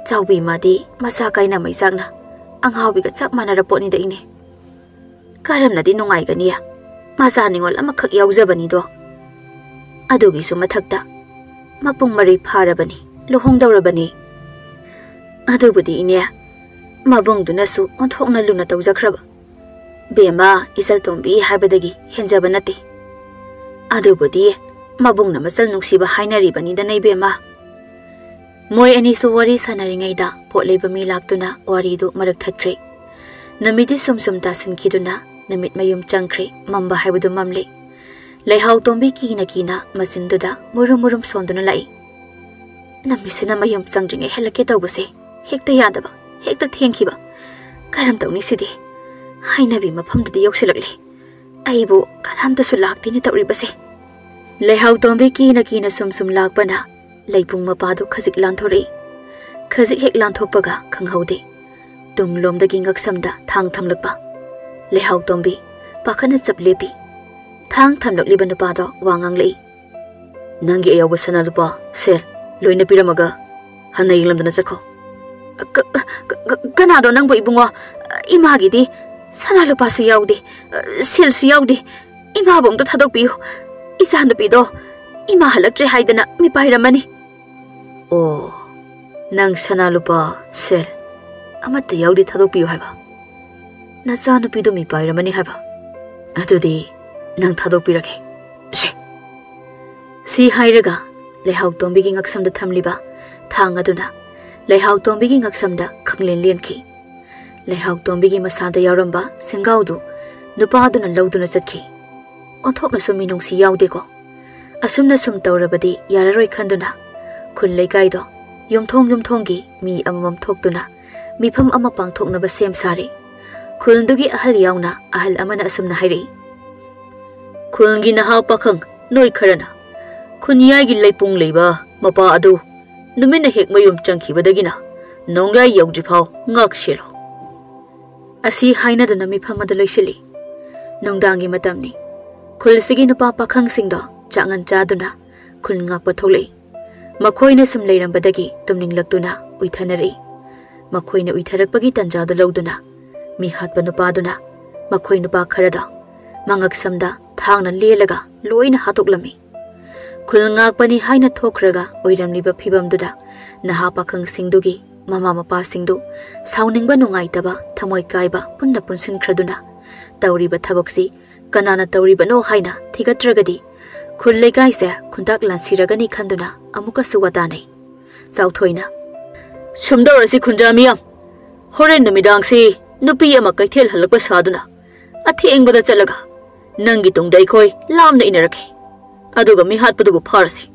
ꯆꯥꯎꯕꯤ ꯃꯥꯗꯤ ꯃꯆꯥ ꯀꯥꯏꯅ ꯃꯩꯆꯥꯛꯅ ꯑꯉꯥꯎꯕꯤꯒ ꯆꯞ ꯃꯥꯟꯅꯔ ꯄꯣꯠꯅꯤꯗ, ꯏꯅꯦ꯫ ꯀꯔꯝꯅꯗꯤ ꯅꯨꯡꯉꯥꯏꯒꯅꯤ? ꯃꯆꯥ ꯅꯤꯉꯣꯜ ꯑꯃꯈꯛ ꯌꯥꯎꯖꯕꯅꯤꯗꯣ꯫ ꯑꯗꯨꯒꯤꯁꯨ ꯃꯊꯛꯇ ꯃꯄꯨꯡ ꯃꯔꯩ ꯐꯥꯔꯕꯅꯤ, ꯂꯨꯍꯣꯡꯗꯧꯔꯕꯅꯤ꯫ ꯑꯗꯨꯕꯨꯗꯤ, ꯏꯅꯦ, ꯃꯕꯨꯡꯗꯨꯅꯁꯨ ꯑꯣꯟꯊꯣꯛꯅ ꯂꯨꯅ ꯇꯧꯖꯈ꯭ꯔꯕ꯫ ꯕꯦꯝꯃ, ꯏꯆꯜ ꯇꯣꯝꯕꯤ ꯍꯥꯏꯕꯗꯒꯤ ꯍꯦꯟꯖꯕ ꯅꯠꯇꯦ꯫ ꯑꯗꯨꯕꯨꯗꯤ ꯃꯕꯨꯡꯅ ꯃꯆꯜ ꯅꯨꯡꯁꯤꯕ ꯍꯥꯏꯅꯔꯤꯕꯅꯤꯗꯅ, ꯏꯕꯦꯝꯃ"꯫ ꯃꯣꯏ ꯑꯅꯤꯁꯨ ꯋꯥꯔꯤ ꯁꯥꯟꯅꯔꯤꯉꯩꯗ ꯄꯣꯠ ꯂꯩꯕ ꯃꯤ ꯂꯥꯛꯇꯨꯅ ꯋꯥꯔꯤꯗꯨ ꯃꯔꯛ ꯊꯠꯈ꯭ꯔꯦ꯫ ꯅꯨꯃꯤꯠꯇꯤ ꯁꯨꯝ ꯁꯨꯝ ꯇꯥꯁꯤꯟꯈꯤꯗꯨꯅ ꯅꯨꯃꯤꯠ ꯃꯌꯨꯝ ꯆꯪꯈ꯭ꯔꯦ, ꯃꯝꯕ ꯍꯥꯏꯕꯗꯨ ꯃꯝꯂꯦ꯫ ꯂꯩꯍꯥꯎ ꯇꯣꯝꯕꯤ ꯀꯤꯅ ꯀꯤꯅ ꯃꯆꯤꯟꯗꯨꯗ ꯃꯨꯔꯨꯝ ꯃꯨꯔꯨꯝ ꯁꯣꯟꯗꯨꯅ ꯂꯥꯛꯏ꯫ "ꯅꯨꯃꯤꯠꯁꯤꯅ ꯃꯌꯨꯝ ꯆꯪꯗ꯭ꯔꯤꯉꯩ ꯍꯜꯂꯛꯀꯦ ꯇꯧꯕꯁꯦ ꯍꯦꯛꯇ ꯌꯥꯗꯕ, ꯍꯦꯛꯇ ꯊꯦꯡꯈꯤꯕ꯫ ꯀꯔꯝ ꯇꯧꯅꯤ ꯁꯤꯗꯤ? ꯍꯥꯏꯅꯕꯤ ꯃꯐꯝꯗꯨꯗꯤ ꯌꯧꯁꯤꯜꯂꯛꯂꯦ꯫ ꯑꯩꯕꯨ ꯀꯅꯥꯝꯇꯁꯨ ꯂꯥꯛꯇꯦꯅꯦ ꯇꯧꯔꯤꯕꯁꯦ"꯫ ꯂꯩꯍꯥꯎ ꯇꯣꯝꯕꯤ ꯀꯤꯅ ꯀꯤꯅ ꯁꯨꯝ ꯁꯨꯝ ꯂꯥꯛꯄꯅ ꯂꯩꯄꯨꯡ ꯃꯄꯥꯗꯨ ꯈꯖꯤꯛ ꯂꯥꯟꯊꯣꯔꯛꯏ꯫ ꯈꯖꯤꯛ ꯍꯦꯛ ꯂꯥꯟꯊꯣꯛꯄꯒ ꯈꯪꯍꯧꯗꯦ, ꯇꯨꯡꯂꯣꯝꯗꯒꯤ ꯉꯛꯁꯝꯗ ꯊꯥꯡ ꯊꯝꯂꯛꯄ꯫ ꯂꯩꯍꯥꯎ ꯇꯣꯝꯕꯤ ꯄꯥꯈꯠꯅ ꯆꯞ ꯂꯦꯞꯄꯤ꯫ ꯊꯥꯡ ꯊꯝꯂꯛꯂꯤꯕ ꯅꯨꯄꯥꯗꯣ ꯋꯥ ꯉꯥꯡꯂꯛꯏ꯫ "ꯅꯪꯒꯤ ꯑꯌꯥꯎꯕ ꯁꯅꯥ ꯂꯨꯄꯥ, ꯁꯦꯜ ꯂꯣꯏꯅ ꯄꯤꯔꯝꯃꯒ ꯍꯟꯅ ꯌꯦꯡꯂꯝꯗꯅ ꯆꯠꯈꯣ"꯫ "ꯀ-, ꯀ-, ꯀ-, ꯀꯅꯥꯅꯣ ꯅꯪꯕꯨ, ꯏꯕꯨꯡꯉꯣ? ꯏꯃꯥꯒꯤꯗꯤ ꯁꯅꯥ ꯂꯨꯄꯥꯁꯨ ꯌꯥꯎꯗꯦ, ꯁꯦꯜꯁꯨ ꯌꯥꯎꯗꯦ꯫ ꯏꯃꯥꯕꯨ ꯑꯝꯇ ꯊꯥꯗꯣꯛꯄꯤꯌꯨ꯫ ꯏꯆꯥ ꯅꯨꯄꯤꯗꯣ ꯏꯃꯥ ꯍꯜꯂꯛꯇ꯭ꯔꯦ ꯍꯥꯏꯗꯅ ꯃꯤꯄꯥꯏꯔꯝꯃꯅꯤ"꯫ "ꯑꯣ, ꯅꯪ ꯁꯅꯥ ꯂꯨꯄꯥ, ꯁꯦꯜ ꯑꯃꯠꯇ ꯌꯥꯎꯗꯦ ꯊꯥꯗꯣꯛꯄꯤꯌꯨ ꯍꯥꯏꯕ? ꯅꯆꯥ ꯅꯨꯄꯤꯗꯨ ꯃꯤꯄꯥꯏꯔꯝꯃꯅꯤ ꯍꯥꯏꯕ? ꯑꯗꯨꯗꯤ ꯅꯪ ꯊꯥꯗꯣꯛꯄꯤꯔꯒꯦ"꯫ ꯁꯦ!" ꯁꯤ ꯍꯥꯏꯔꯒ ꯂꯩꯍꯥꯎꯇꯣꯝꯕꯤꯒꯤ ꯉꯛꯁꯝꯗ ꯊꯝꯂꯤꯕ ꯊꯥꯡ ꯑꯗꯨꯅ ꯂꯩꯍꯥꯎꯇꯣꯝꯕꯤꯒꯤ ꯉꯛꯁꯝꯗ ꯈꯪꯂꯦꯟ ꯂꯦꯟꯈꯤ꯫ ꯂꯩꯍꯥꯎꯇꯣꯝꯕꯤꯒꯤ ꯃꯁꯥꯗ ꯌꯥꯎꯔꯝꯕ ꯁꯦꯡꯒꯥꯎꯗꯨ ꯅꯨꯄꯥꯗꯨꯅ ꯂꯧꯗꯨꯅ ꯆꯠꯈꯤ꯫ ꯑꯣꯟꯊꯣꯛꯅꯁꯨ ꯃꯤꯅꯨꯡꯁꯤ ꯌꯥꯎꯗꯦꯀꯣ꯫ ꯑꯁꯨꯝꯅ ꯁꯨꯝ ꯇꯧꯔꯕꯗꯤ ꯌꯥꯔꯔꯣꯏ ꯈꯟꯗꯨꯅ ꯈꯨꯜ ꯂꯩꯀꯥꯏꯗꯣ ꯌꯨꯝꯊꯣꯡ ꯌꯨꯝꯊꯣꯡꯒꯤ ꯃꯤ ꯑꯃꯃꯝ ꯊꯣꯛꯇꯨꯅ ꯃꯤꯐꯝ ꯑꯃ ꯄꯥꯡꯊꯣꯛꯅꯕ ꯁꯦꯝ ꯁꯥꯔꯦ꯫ ꯈꯨꯜꯗꯨꯒꯤ ꯑꯍꯜ ꯌꯥꯎꯅ ꯑꯍꯜ ꯑꯃꯅ ꯑꯁꯨꯝꯅ ꯍꯥꯏꯔꯛꯏ, "ꯈꯨꯜꯒꯤ ꯅꯍꯥ ꯄꯥꯈꯪ ꯅꯣꯏ ꯈꯔꯅ ꯈꯨꯟꯌꯥꯏꯒꯤ ꯂꯩꯄꯨꯡ ꯂꯩꯕ ꯃꯄꯥ ꯑꯗꯨ ꯅꯨꯃꯤꯠꯅ ꯍꯦꯛ ꯃꯌꯨꯝ ꯆꯪꯈꯤꯕꯗꯒꯤꯅ ꯅꯣꯡꯌꯥꯏ ꯌꯧꯗ꯭ꯔꯤꯐꯥꯎ ꯉꯥꯛ ꯁꯦꯜꯂꯣ꯫" ꯑꯁꯤ ꯍꯥꯏꯅꯗꯨꯅ ꯃꯤꯐꯝ ꯑꯗꯨ ꯂꯣꯏꯁꯤꯜꯂꯤ꯫ ꯅꯨꯡꯗꯥꯡꯒꯤ ꯃꯇꯝꯅꯤ꯫ ꯈꯨꯜꯁꯤꯒꯤ ꯅꯨꯄꯥ ꯄꯥꯈꯪꯁꯤꯡꯗꯣ ꯆꯥꯛꯉꯟ ꯆꯥꯗꯨꯅ ꯈꯨꯜ ꯉꯥꯛꯄ ꯊꯣꯛꯂꯛꯏ꯫ ꯃꯈꯣꯏꯅ ꯁꯨꯝ ꯂꯩꯔꯝꯕꯗꯒꯤ ꯇꯨꯝꯅꯤꯡꯂꯛꯇꯨꯅ ꯎꯏꯊꯅꯔꯛꯏ꯫ ꯃꯈꯣꯏꯅ ꯎꯏꯊꯔꯛꯄꯒꯤ ꯇꯟꯖꯥꯗꯨ ꯂꯧꯗꯨꯅ ꯃꯤ ꯍꯥꯠꯄ ꯅꯨꯄꯥꯗꯨꯅ ꯃꯈꯣꯏ ꯅꯨꯄꯥ ꯈꯔꯗꯣ ꯃꯉꯛꯁꯝꯗ ꯊꯥꯡꯅ ꯂꯦꯜꯂꯒ ꯂꯣꯏꯅ ꯍꯥꯠꯇꯣꯛꯂꯝꯃꯤ꯫ ꯈꯨꯜ ꯉꯥꯛꯄꯅꯤ ꯍꯥꯏꯅ ꯊꯣꯛꯈ꯭ꯔꯒ ꯑꯣꯏꯔꯝꯂꯤꯕ ꯐꯤꯕꯝꯗꯨꯗ ꯅꯍꯥ ꯄꯥꯈꯪꯁꯤꯡꯗꯨꯒꯤ ꯃꯃꯥ ꯃꯄꯥꯁꯤꯡꯗꯨ ꯁꯥꯎꯅꯤꯡꯕ, ꯅꯨꯡꯉꯥꯏꯇꯕ, ꯊꯃꯣꯏ ꯀꯥꯏꯕ ꯄꯨꯟꯅ ꯄꯨꯟꯁꯤꯟꯈ꯭ꯔꯗꯨꯅ ꯇꯧꯔꯤꯕ ꯊꯕꯛꯁꯤ ꯀꯅꯥꯅ ꯇꯧꯔꯤꯕꯅꯣ ꯍꯥꯏꯅ ꯊꯤꯒꯠꯇ꯭ꯔꯒꯗꯤ ꯈꯨꯜ ꯂꯩꯀꯥꯏꯁꯦ ꯈꯨꯟꯇꯥꯛ ꯂꯥꯟꯁꯤꯔꯒꯅꯤ ꯈꯟꯗꯨꯅ ꯑꯃꯨꯛꯀꯁꯨ ꯋꯥ ꯇꯥꯅꯩ꯫ ꯆꯥꯎꯊꯣꯏꯅ, "ꯁꯨꯝꯗꯧꯔꯁꯤ ꯈꯨꯟꯖꯥ ꯃꯤꯌꯥꯝ, ꯍꯣꯔꯦꯟ ꯅꯨꯃꯤꯗꯥꯡꯁꯤ ꯅꯨꯄꯤ ꯑꯃ ꯀꯩꯊꯦꯜ ꯍꯜꯂꯛꯄ ꯁꯥꯗꯨꯅ ꯑꯊꯦꯡꯕꯗ ꯆꯠꯂꯒ ꯅꯪꯒꯤ ꯇꯨꯡꯗ ꯑꯩꯈꯣꯏ ꯂꯥꯞꯅ ꯏꯟꯅꯔꯛꯈꯤ꯫ ꯑꯗꯨꯒ ꯃꯤꯍꯥꯠꯄꯗꯨꯕꯨ ꯐꯥꯔꯁꯤ꯫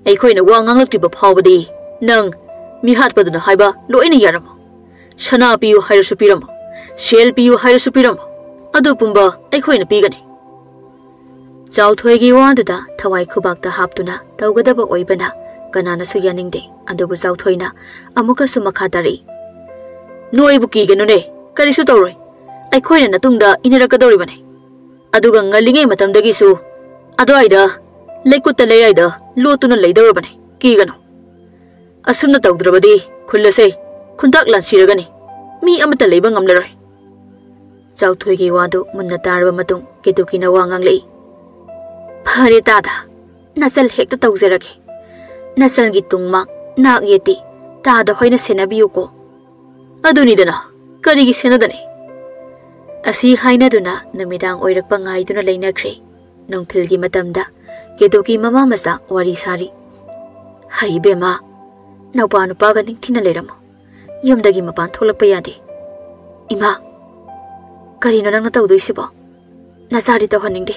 ꯑꯩꯈꯣꯏꯅ ꯋꯥ ꯉꯥꯡꯂꯛꯇ꯭ꯔꯤꯕ ꯐꯥꯎꯕꯗꯤ ꯅꯪ ꯃꯤꯍꯥꯠꯄꯗꯨꯅ ꯍꯥꯏꯕ ꯂꯣꯏꯅ ꯌꯥꯔꯝꯃꯣ꯫ ꯁꯅꯥ ꯄꯤꯌꯨ ꯍꯥꯏꯔꯁꯨ ꯄꯤꯔꯝꯃꯣ, ꯁꯦꯜ ꯄꯤꯌꯨ ꯍꯥꯏꯔꯁꯨ ꯄꯤꯔꯝꯃꯣ, ꯑꯗꯨ ꯄꯨꯝꯕ ꯑꯩꯈꯣꯏꯅ ꯄꯤꯒꯅꯤ꯫" ꯆꯥꯎꯊꯣꯏꯒꯤ ꯋꯥꯗꯨꯗ ꯊꯋꯥꯏ ꯈꯨꯕꯥꯛꯇ ꯍꯥꯞꯇꯨꯅ ꯇꯧꯒꯗꯕ ꯑꯣꯏꯕꯅ ꯀꯅꯥꯅꯁꯨ ꯌꯥꯅꯤꯡꯗꯦ꯫ ꯑꯗꯨꯕꯨ ꯆꯥꯎꯊꯣꯏꯅ ꯑꯃꯨꯛꯀꯁꯨ ꯃꯈꯥ ꯇꯥꯔꯛꯏ, "ꯅꯣꯏꯕꯨ ꯀꯤꯒꯅꯨꯅꯦ, ꯀꯔꯤꯁꯨ ꯇꯧꯔꯣꯏ꯫ ꯑꯩꯈꯣꯏꯅ ꯅꯇꯨꯡꯗ ꯏꯟꯅꯔꯛꯀꯗꯧꯔꯤꯕꯅꯤ꯫ ꯑꯗꯨꯒ ꯉꯜꯂꯤꯉꯩ ꯃꯇꯝꯗꯒꯤꯁꯨ ꯑꯗꯨꯋꯥꯏꯗ ꯂꯩꯀꯨꯠꯇ ꯂꯩꯔꯥꯏꯗ ꯂꯣꯠꯇꯨꯅ ꯂꯩꯗꯧꯔꯕꯅꯤ, ꯀꯤꯒꯅꯨ꯫ ꯑꯁꯨꯝꯅ ꯇꯧꯗ꯭ꯔꯕꯗꯤ ꯈꯨꯜ ꯑꯁꯦ ꯈꯨꯟꯇꯥꯛ ꯂꯥꯟꯁꯤꯔꯒꯅꯤ, ꯃꯤ ꯑꯃꯠꯇ ꯂꯩꯕ ꯉꯝꯂꯔꯣꯏ꯫" ꯆꯥꯎꯊꯣꯏꯒꯤ ꯋꯥꯗꯨ ꯃꯨꯟꯅ ꯇꯥꯔꯕ ꯃꯇꯨꯡ ꯀꯦꯇꯨꯀꯤꯅ ꯋꯥ ꯉꯥꯡꯂꯛꯏ, "ꯐꯔꯦ ꯇꯥꯗ, ꯅꯆꯜ ꯍꯦꯛꯇ ꯇꯧꯖꯔꯒꯦ꯫ ꯅꯆꯜꯒꯤ ꯇꯨꯡꯃꯥꯛ ꯅꯥꯛ ꯌꯦꯠꯇꯤ ꯇꯥꯗ ꯍꯣꯏꯅ ꯁꯦꯟꯅꯕꯤꯌꯨꯀꯣ꯫" "ꯑꯗꯨꯅꯤꯗꯅ, ꯀꯔꯤꯒꯤ ꯁꯦꯟꯅꯗꯅꯤ?" ꯑꯁꯤ ꯍꯥꯏꯅꯗꯨꯅ ꯅꯨꯃꯤꯗꯥꯡ ꯑꯣꯏꯔꯛꯄ ꯉꯥꯏꯗꯨꯅ ꯂꯩꯅꯈ꯭ꯔꯦ꯫ ꯅꯨꯡꯊꯤꯜꯒꯤ ꯃꯇꯝꯗ ꯀꯦꯇꯨꯀꯤ ꯃꯃꯥ ꯃꯆꯥ ꯋꯥꯔꯤ ꯁꯥꯔꯤ꯫ "ꯍꯩ ꯏꯕꯦꯝꯃ, ꯅꯧꯄꯥ ꯅꯨꯄꯥꯒ ꯅꯤꯡꯊꯤꯅ ꯂꯩꯔꯝꯃꯨ꯫ ꯌꯨꯝꯗꯒꯤ ꯃꯄꯥꯟ ꯊꯣꯛꯂꯛꯄ ꯌꯥꯗꯦ꯫ ꯏꯃꯥ, ꯀꯔꯤꯅꯣ ꯅꯪꯅ ꯇꯧꯗꯣꯏꯁꯤꯕꯣ? ꯅꯆꯥꯗꯤ ꯇꯧꯍꯟꯅꯤꯡꯗꯦ꯫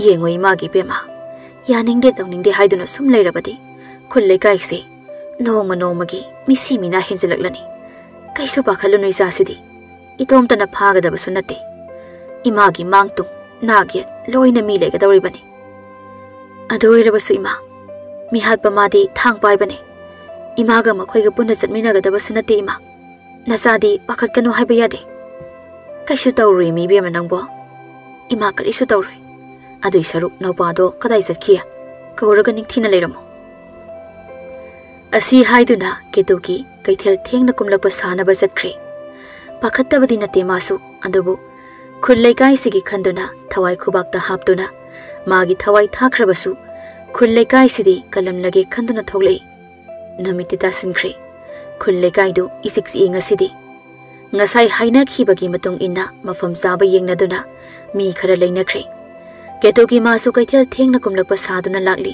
ꯌꯦꯡꯉꯨ ꯏꯃꯥꯒꯤ ꯏꯕꯦꯝꯃ, ꯌꯥꯅꯤꯡꯗꯦ ꯇꯧꯅꯤꯡꯗꯦ ꯍꯥꯏꯗꯨꯅ ꯁꯨꯝ ꯂꯩꯔꯕꯗꯤ ꯈꯨꯜ ꯂꯩꯀꯥꯏꯁꯦ ꯅꯣꯡꯃ ꯅꯣꯡꯃꯒꯤ ꯃꯤꯁꯤ ꯃꯤꯅꯥ ꯍꯦꯟꯖꯤꯜꯂꯛꯂꯅꯤ꯫ ꯀꯩꯁꯨ ꯄꯥꯈꯠꯂꯨꯅꯨ ꯏꯆꯥꯁꯤꯗꯤ꯫ ꯏꯇꯣꯝꯇꯅ ꯐꯥꯒꯗꯕꯁꯨ ꯅꯠꯇꯦ꯫ ꯏꯃꯥꯒꯤ ꯃꯥꯡ ꯇꯨꯡ, ꯅꯥꯛ ꯌꯦꯠ ꯂꯣꯏꯅ ꯃꯤ ꯂꯩꯒꯗꯧꯔꯤꯕꯅꯤ꯫ ꯑꯗꯨ ꯑꯣꯏꯔꯕꯁꯨ ꯏꯃꯥ, ꯃꯤꯍꯥꯠꯄ ꯃꯥꯗꯤ ꯊꯥꯡ ꯄꯥꯏꯕꯅꯤ꯫ ꯏꯃꯥꯒ ꯃꯈꯣꯏꯒ ꯄꯨꯟꯅ ꯆꯠꯃꯤꯟꯅꯒꯗꯕꯁꯨ ꯅꯠꯇꯦ ꯏꯃꯥ꯫ ꯅꯆꯥꯗꯤ ꯄꯥꯈꯠꯀꯅꯨ ꯍꯥꯏꯕ ꯌꯥꯗꯦ꯫" "ꯀꯩꯁꯨ ꯇꯧꯔꯣꯏ ꯃꯤ ꯏꯕꯦꯝꯃ ꯅꯪꯕꯣ꯫ ꯏꯃꯥ ꯀꯔꯤꯁꯨ ꯇꯧꯔꯣꯏ꯫ ꯑꯗꯨꯏ ꯁꯔꯨꯛ ꯅꯧꯄꯥꯗꯣ ꯀꯗꯥꯏ ꯆꯠꯈꯤ? ꯀꯧꯔꯒ ꯅꯤꯡꯊꯤꯅ ꯂꯩꯔꯝꯃꯨ꯫" ꯑꯁꯤ ꯍꯥꯏꯗꯨꯅ ꯀꯦꯇꯨꯀꯤ ꯀꯩꯊꯦꯜ ꯊꯦꯡꯅ ꯀꯨꯝꯂꯛꯄ ꯁꯥꯅꯕ ꯆꯠꯈ꯭ꯔꯦ꯫ ꯄꯥꯈꯠꯇꯕꯗꯤ ꯅꯠꯇꯦ ꯃꯥꯁꯨ, ꯑꯗꯨꯕꯨ ꯈꯨꯜ ꯂꯩꯀꯥꯏꯁꯤꯒꯤ ꯈꯟꯗꯨꯅ ꯊꯋꯥꯏ ꯈꯨꯕꯥꯛꯇ ꯍꯥꯞꯇꯨꯅ ꯃꯥꯒꯤ ꯊꯋꯥꯏ ꯊꯥꯈ꯭ꯔꯕꯁꯨ ꯈꯨꯜ ꯂꯩꯀꯥꯏꯁꯤꯗꯤ ꯀꯜꯂꯝꯂꯒꯦ ꯈꯟꯗꯨꯅ ꯊꯣꯛꯂꯛꯏ꯫ ꯅꯨꯃꯤꯠꯇꯤ ꯇꯥꯁꯤꯟꯈ꯭ꯔꯦ꯫ ꯈꯨꯜ ꯂꯩꯀꯥꯏꯗꯨ ꯏꯆꯤꯛ ꯆꯤꯛꯏ ꯉꯁꯤꯗꯤ꯫ ꯉꯁꯥꯏ ꯍꯥꯏꯅꯈꯤꯕꯒꯤ ꯃꯇꯨꯡ ꯏꯟꯅ ꯃꯐꯝ ꯆꯥꯕ ꯌꯦꯡꯅꯗꯨꯅ ꯃꯤ ꯈꯔ ꯂꯩꯅꯈ꯭ꯔꯦ꯫ ꯀꯦꯇꯨꯀꯤ ꯃꯥꯁꯨ ꯀꯩꯊꯦꯜ ꯊꯦꯡꯅ ꯀꯨꯝꯂꯛꯄ ꯁꯥꯗꯨꯅ ꯂꯥꯛꯂꯤ꯫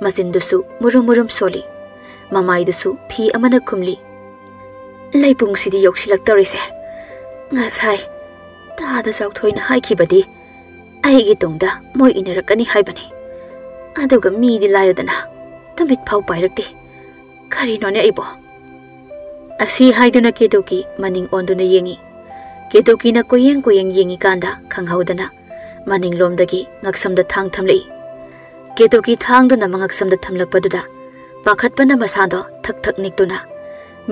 ꯃꯆꯤꯟꯗꯨꯁꯨ ꯃꯨꯔꯨꯝ ꯃꯨꯔꯨꯝ ꯁꯣꯜꯂꯤ꯫ ꯃꯃꯥꯏꯗꯨꯁꯨ ꯐꯤ ꯑꯃꯅ ꯈꯨꯝꯂꯤ꯫ "ꯂꯩꯄꯨꯡꯁꯤꯗꯤ ꯌꯧꯁꯤꯜꯂꯛꯇꯧꯔꯤꯁꯦ꯫ ꯉꯁꯥꯏ ꯇꯥꯗ ꯆꯥꯎꯊꯣꯏꯅ ꯍꯥꯏꯈꯤꯕꯗꯤ ꯑꯩꯒꯤ ꯇꯨꯡꯗ ꯃꯣꯏ ꯏꯟꯅꯔꯛꯀꯅꯤ ꯍꯥꯏꯕꯅꯤ꯫ ꯑꯗꯨꯒ ꯃꯤꯗꯤ ꯂꯥꯏꯔꯗꯅ ꯇꯨꯃꯤꯠ ꯐꯥꯎ ꯄꯥꯏꯔꯛꯇꯦ꯫ ꯀꯔꯤꯅꯣꯅꯦ ꯑꯩꯕꯣ?" ꯑꯁꯤ ꯍꯥꯏꯗꯨꯅ ꯀꯦꯇꯨꯀꯤ ꯃꯅꯤꯡ ꯑꯣꯟꯗꯨꯅ ꯌꯦꯡꯉꯤ꯫ ꯀꯦꯇꯨꯀꯤꯅ ꯀꯣꯏꯌꯦꯡ ꯀꯣꯏꯌꯦꯡ ꯌꯦꯡꯉꯤꯀꯥꯟꯗ ꯈꯪꯍꯧꯗꯅ ꯃꯅꯤꯡꯂꯣꯝꯗꯒꯤ ꯉꯛꯁꯝꯗ ꯊꯥꯡ ꯊꯝꯂꯛꯏ꯫ ꯀꯦꯇꯨꯀꯤ ꯊꯥꯡꯗꯨꯅ ꯃꯉꯛꯁꯝꯗ ꯊꯝꯂꯛꯄꯗꯨꯗ ꯄꯥꯈꯠꯄꯅ ꯃꯁꯥꯗꯣ ꯊꯛ ꯊꯛ ꯅꯤꯛꯇꯨꯅ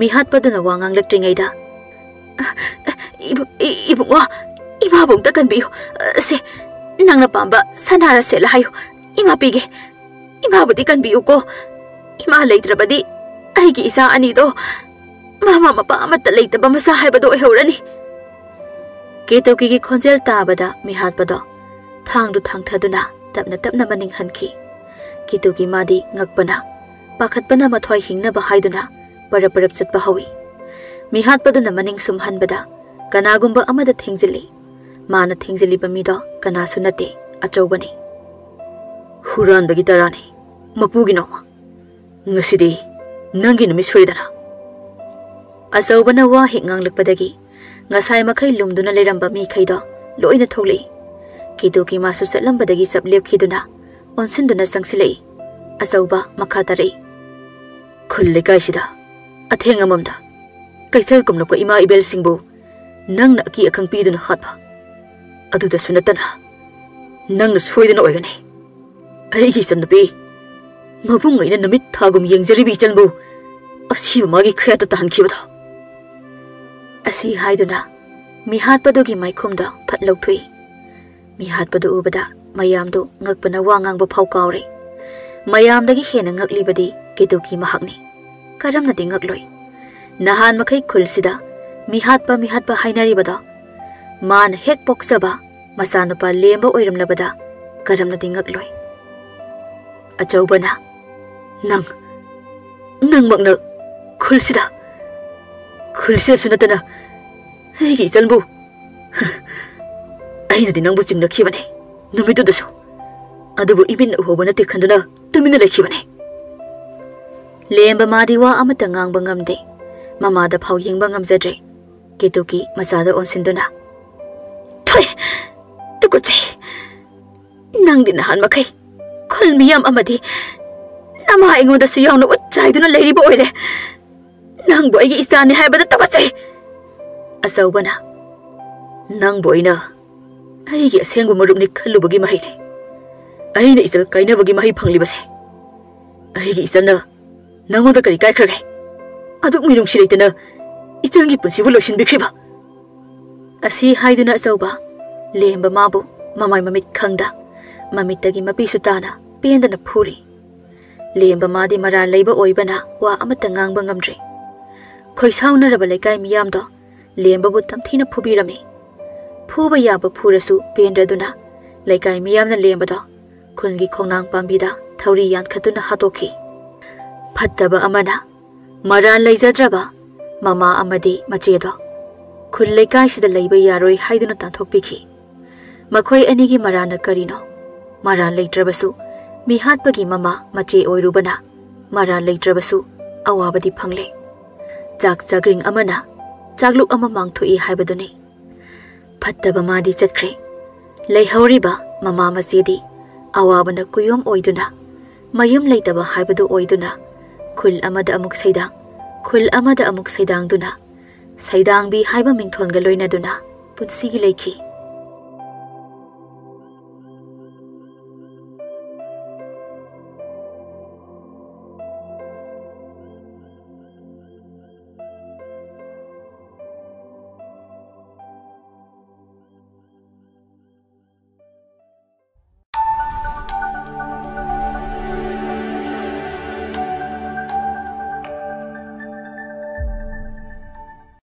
ꯃꯤꯍꯥꯠꯄꯗꯨꯅ ꯋꯥ ꯉꯥꯡꯂꯛꯇ꯭ꯔꯤꯉꯩꯗ, "ꯏꯕꯨ-, ꯏ-, ꯏꯕꯨꯡꯉꯣ, ꯏꯃꯥꯕꯨ ꯑꯝꯇ ꯀꯟꯕꯤꯌꯨ꯫ ꯁꯦ, ꯅꯪꯅ ꯄꯥꯝꯕ ꯁꯅꯥꯔ ꯁꯦꯠꯂ ꯍꯥꯏꯌꯨ꯫ ꯏꯃꯥ ꯄꯤꯒꯦ꯫ ꯏꯃꯥꯕꯨꯗꯤ ꯀꯟꯕꯤꯌꯨꯀꯣ꯫ ꯏꯃꯥ ꯂꯩꯇ꯭ꯔꯕꯗꯤ ꯑꯩꯒꯤ ꯏꯆꯥ ꯑꯅꯤꯗꯣ ꯃꯃꯥ ꯃꯄꯥ ꯑꯃꯠꯇ ꯂꯩꯇꯕ ꯃꯆꯥ ꯍꯥꯏꯕꯗꯣ ꯑꯣꯏꯍꯧꯔꯅꯤ꯫" ꯀꯦꯇꯨꯀꯤꯒꯤ ꯈꯣꯟꯖꯦꯜ ꯇꯥꯕꯗ ꯃꯤꯍꯥꯠꯄꯗꯣ ꯊꯥꯡꯗꯨ ꯊꯥꯡꯊꯗꯨꯅ ꯇꯞꯅ ꯇꯞꯅ ꯃꯅꯤꯡ ꯍꯟꯈꯤ꯫ ꯀꯦꯇꯨꯀꯤ ꯃꯥꯗꯤ ꯉꯛꯄꯅ, ꯄꯥꯈꯠꯄꯅ ꯃꯊ꯭ꯋꯥꯏ ꯍꯤꯡꯅꯕ ꯍꯥꯏꯗꯨꯅ ꯄꯔꯞ ꯄꯔꯞ ꯆꯠꯄ ꯍꯧꯏ꯫ ꯃꯤꯍꯥꯠꯄꯗꯨꯅ ꯃꯅꯤꯡ ꯁꯨꯝ ꯍꯟꯕꯗ ꯀꯅꯥꯒꯨꯝꯕ ꯑꯃꯗ ꯊꯦꯡꯖꯤꯜꯂꯤ꯫ ꯃꯥꯅ ꯊꯦꯡꯖꯤꯜꯂꯤꯕ ꯃꯤꯗꯣ ꯀꯅꯥꯁꯨ ꯅꯠꯇꯦ, ꯑꯆꯧꯕꯅꯤ꯫ "ꯍꯨꯔꯥꯟꯕꯒꯤ ꯇꯔꯥꯅꯤ, ꯃꯄꯨꯒꯤ ꯅꯣꯡꯃ꯫ ꯉꯁꯤꯗꯤ ꯅꯪꯒꯤ ꯅꯨꯃꯤꯠ ꯁꯣꯏꯗꯅ꯫" ꯑꯆꯧꯕꯅ ꯋꯥ ꯍꯦꯛ ꯉꯥꯡꯂꯛꯄꯗꯒꯤ ꯉꯁꯥꯏ ꯃꯈꯩ ꯂꯨꯝꯗꯨꯅ ꯂꯩꯔꯝꯕ ꯃꯤꯈꯩꯗꯣ ꯂꯣꯏꯅ ꯊꯣꯛꯂꯛꯏ꯫ ꯀꯦꯇꯨꯀꯤ ꯃꯥꯁꯨ ꯆꯠꯂꯝꯕꯗꯒꯤ ꯆꯞ ꯂꯦꯞꯈꯤꯗꯨꯅ ꯑꯣꯟꯁꯤꯟꯗꯨꯅ ꯆꯪꯁꯤꯜꯂꯛꯏ꯫ ꯑꯆꯧꯕ ꯃꯈꯥ ꯇꯥꯔꯛꯏ꯫ "ꯈꯨꯜ ꯂꯩꯀꯥꯏꯁꯤꯗ ꯑꯊꯦꯡ ꯑꯃꯝꯗ ꯀꯩꯊꯦꯜ ꯀꯨꯝꯂꯛꯄ ꯏꯃꯥ ꯏꯕꯦꯜꯁꯤꯡꯕꯨ ꯅꯪꯅ ꯑꯀꯤ ꯑꯈꯪ ꯄꯤꯗꯨꯅ ꯍꯥꯠꯄ꯫ ꯑꯗꯨꯗꯁꯨ ꯅꯠꯇꯅ ꯅꯪꯅ ꯁꯣꯏꯗꯅ ꯑꯣꯏꯒꯅꯤ꯫ ꯑꯩꯒꯤ ꯏꯆꯟꯅꯨꯄꯤ, ꯃꯕꯨꯡ ꯑꯩꯅ ꯅꯨꯃꯤꯠ ꯊꯥꯒꯨꯝ ꯌꯦꯡꯖꯔꯤꯕ ꯏꯆꯟꯕꯨ ꯑꯁꯤꯕ ꯃꯥꯒꯤ ꯈꯌꯥꯠꯇ ꯇꯥꯍꯟꯈꯤꯕꯗꯣ꯫" ꯑꯁꯤ ꯍꯥꯏꯗꯨꯅ ꯃꯤꯍꯥꯠꯄꯗꯨꯒꯤ ꯃꯥꯏꯈꯨꯝꯗ ꯐꯠ ꯂꯧꯊꯣꯛꯏ꯫ ꯃꯤꯍꯥꯠꯄꯗꯨ ꯎꯕꯗ ꯃꯌꯥꯝꯗꯨ ꯉꯛꯄꯅ ꯋꯥ ꯉꯥꯡꯕ ꯐꯥꯎ ꯀꯥꯎꯔꯦ꯫ ꯃꯌꯥꯝꯗꯒꯤ ꯍꯦꯟꯅ ꯉꯛꯂꯤꯕꯗꯤ ꯀꯦꯇꯨꯀꯤ ꯃꯍꯥꯛꯅꯤ꯫ ꯀꯔꯝꯅꯗꯤ ꯉꯛꯂꯣꯏ? ꯅꯍꯥꯟ ꯃꯈꯩ ꯈꯨꯜꯁꯤꯗ ꯃꯤꯍꯥꯠꯄ, ꯃꯤꯍꯥꯠꯄ ꯍꯥꯏꯅꯔꯤꯕꯗꯣ, ꯃꯥꯅ ꯍꯦꯛ ꯄꯣꯛꯆꯕ ꯃꯆꯥꯅꯨꯄꯥ ꯂꯦꯝꯕ ꯑꯣꯏꯔꯝꯂꯕꯗ ꯀꯔꯝꯅꯗꯤ ꯉꯛꯂꯣꯏ? ꯑꯆꯧꯕꯅ, "ꯅꯪ, ꯅꯪꯃꯛꯅ ꯈꯨꯜꯁꯤꯗ, ꯈꯨꯜꯁꯤꯗꯁꯨ ꯅꯠꯇꯅ ꯑꯩꯒꯤ ꯏꯆꯟꯕꯨ, ꯑꯩꯅꯗꯤ ꯅꯪꯕꯨ ꯆꯤꯡꯅꯈꯤꯕꯅꯦ ꯅꯨꯃꯤꯠꯇꯨꯗꯁꯨ, ꯑꯗꯨꯕꯨ ꯏꯃꯤꯠꯅ ꯎꯍꯧꯕ ꯅꯠꯇꯦ ꯈꯟꯗꯨꯅ ꯇꯨꯃꯤꯟꯅ ꯂꯩꯈꯤꯕꯅꯦ꯫" ꯂꯦꯝꯕ ꯃꯥꯗꯤ ꯋꯥ ꯑꯃꯠꯇ ꯉꯥꯡꯕ ꯉꯝꯗꯦ꯫ ꯃꯃꯥꯗ ꯐꯥꯎ ꯌꯦꯡꯕ ꯉꯝꯖꯗ꯭ꯔꯦ꯫ ꯀꯦꯇꯨꯀꯤ ꯃꯆꯥꯗ ꯑꯣꯟꯁꯤꯟꯗꯨꯅ, "ꯊꯣꯏ, ꯇꯨꯀꯠꯆꯩ꯫ ꯅꯪꯗꯤ ꯅꯍꯥꯟ ꯃꯈꯩ ꯈꯨꯜ ꯃꯤꯌꯥꯝ ꯑꯃꯗꯤ ꯅꯃꯥ ꯑꯩꯉꯣꯟꯗꯁꯨ ꯌꯥꯎꯅ ꯎꯠ ꯆꯥꯏꯗꯨꯅ ꯂꯩꯔꯤꯕ ꯑꯣꯏꯔꯦ꯫ ꯅꯪꯕꯨ ꯑꯩꯒꯤ ꯏꯆꯥꯅꯤ ꯍꯥꯏꯕꯗ ꯇꯨꯀꯠꯆꯩ꯫" ꯑꯆꯧꯕꯅ, "ꯅꯪꯕꯨ ꯑꯩꯅ ꯑꯩꯒꯤ ꯑꯁꯦꯡꯕ ꯃꯔꯨꯞꯅꯤ ꯈꯜꯂꯨꯕꯒꯤ ꯃꯍꯩꯅꯤ ꯑꯩꯅ ꯏꯆꯜ ꯀꯥꯏꯅꯕꯒꯤ ꯃꯍꯩ ꯐꯪꯂꯤꯕꯁꯦ꯫ ꯑꯩꯒꯤ ꯏꯆꯟꯅ ꯅꯉꯣꯟꯗ ꯀꯔꯤ ꯀꯥꯏꯈ꯭ꯔꯒꯦ? ꯑꯗꯨꯛ ꯃꯤꯅꯨꯡꯁꯤ ꯂꯩꯇꯅ ꯏꯆꯟꯒꯤ ꯄꯨꯟꯁꯤꯕꯨ ꯂꯣꯏꯁꯤꯟꯕꯤꯈ꯭ꯔꯤꯕ?" ꯑꯁꯤ ꯍꯥꯏꯗꯨꯅ ꯑꯆꯧꯕ ꯂꯦꯝꯕ ꯃꯥꯕꯨ ꯃꯃꯥꯏ ꯃꯃꯤꯠ ꯈꯪꯗ, ꯃꯃꯤꯠꯇꯒꯤ ꯃꯄꯤꯁꯨ ꯇꯥꯅ ꯄꯦꯟꯗꯅ ꯐꯨꯔꯤ꯫ ꯂꯦꯝꯕ ꯃꯥꯗꯤ ꯃꯔꯥꯜ ꯂꯩꯕ ꯑꯣꯏꯕꯅ ꯋꯥ ꯑꯃꯠꯇ ꯉꯥꯡꯕ ꯉꯝꯗ꯭ꯔꯦ꯫ ꯈꯣꯏꯁꯥꯎꯅꯔꯕ ꯂꯩꯀꯥꯏ ꯃꯤꯌꯥꯝꯗꯣ ꯂꯦꯝꯕꯕꯨ ꯇꯝꯊꯤꯅ ꯐꯨꯕꯤꯔꯝꯃꯤ꯫ ꯐꯨꯕ ꯌꯥꯕ ꯐꯨꯔꯁꯨ ꯄꯦꯟꯗ꯭ꯔꯗꯨꯅ ꯂꯩꯀꯥꯏ ꯃꯤꯌꯥꯝꯅ ꯂꯦꯝꯕꯗꯣ ꯈꯨꯟꯒꯤ ꯈꯣꯡꯅꯥꯡ ꯄꯥꯝꯕꯤꯗ ꯊꯧꯔꯤ ꯌꯥꯟꯈꯠꯇꯨꯅ ꯍꯥꯠꯇꯣꯛꯈꯤ꯫ ꯐꯠꯇꯕ ꯑꯃꯅ ꯃꯔꯥꯜ ꯂꯩꯖꯗ꯭ꯔꯕ ꯃꯃꯥ ꯑꯃꯗꯤ ꯃꯆꯦꯗꯣ ꯈꯨꯜ ꯂꯩꯀꯥꯏꯁꯤꯗ ꯂꯩꯕ ꯌꯥꯔꯣꯏ ꯍꯥꯏꯗꯨꯅ ꯇꯥꯟꯊꯣꯛꯄꯤꯈꯤ꯫ ꯃꯈꯣꯏ ꯑꯅꯤꯒꯤ ꯃꯔꯥꯟꯅ ꯀꯔꯤꯅꯣ? ꯃꯔꯥꯜ ꯂꯩꯇ꯭ꯔꯕꯁꯨ, ꯃꯤꯍꯥꯠꯄꯒꯤ ꯃꯃꯥ ꯃꯆꯦ ꯑꯣꯏꯔꯨꯕꯅ ꯃꯔꯥꯜ ꯂꯩꯇ꯭ꯔꯕꯁꯨ ꯑꯋꯥꯕꯗꯤ ꯐꯪꯂꯦ꯫ ꯆꯥꯛ ꯆꯥꯒ꯭ꯔꯤꯡ ꯑꯃꯅ ꯆꯥꯛꯂꯨꯛ ꯑꯃ ꯃꯥꯡꯊꯣꯛꯏ ꯍꯥꯏꯕꯗꯨꯅꯤ꯫ ꯐꯠꯇꯕ ꯃꯥꯗꯤ ꯆꯠꯈ꯭ꯔꯦ꯫ ꯂꯩꯍꯧꯔꯤꯕ ꯃꯃꯥ ꯃꯆꯦꯗꯤ ꯑꯋꯥꯕꯅ ꯀꯨꯌꯣꯝ ꯑꯣꯏꯗꯨꯅ, ꯃꯌꯨꯝ ꯂꯩꯇꯕ ꯍꯥꯏꯕꯗꯨ ꯑꯣꯏꯗꯨꯅ, ꯈꯨꯜ ꯑꯃꯗ ꯑꯃꯨꯛ ꯁꯩꯗꯥꯡ, ꯈꯨꯜ ꯑꯃꯗ ꯑꯃꯨꯛ ꯁꯩꯗꯥꯡꯗꯨꯅ, ꯁꯩꯗꯥꯡꯕꯤ ꯍꯥꯏꯕ ꯃꯤꯡꯊꯣꯟꯒ ꯂꯣꯏꯅꯗꯨꯅ ꯄꯨꯟꯁꯤꯒꯤ ꯂꯩꯈꯤ꯫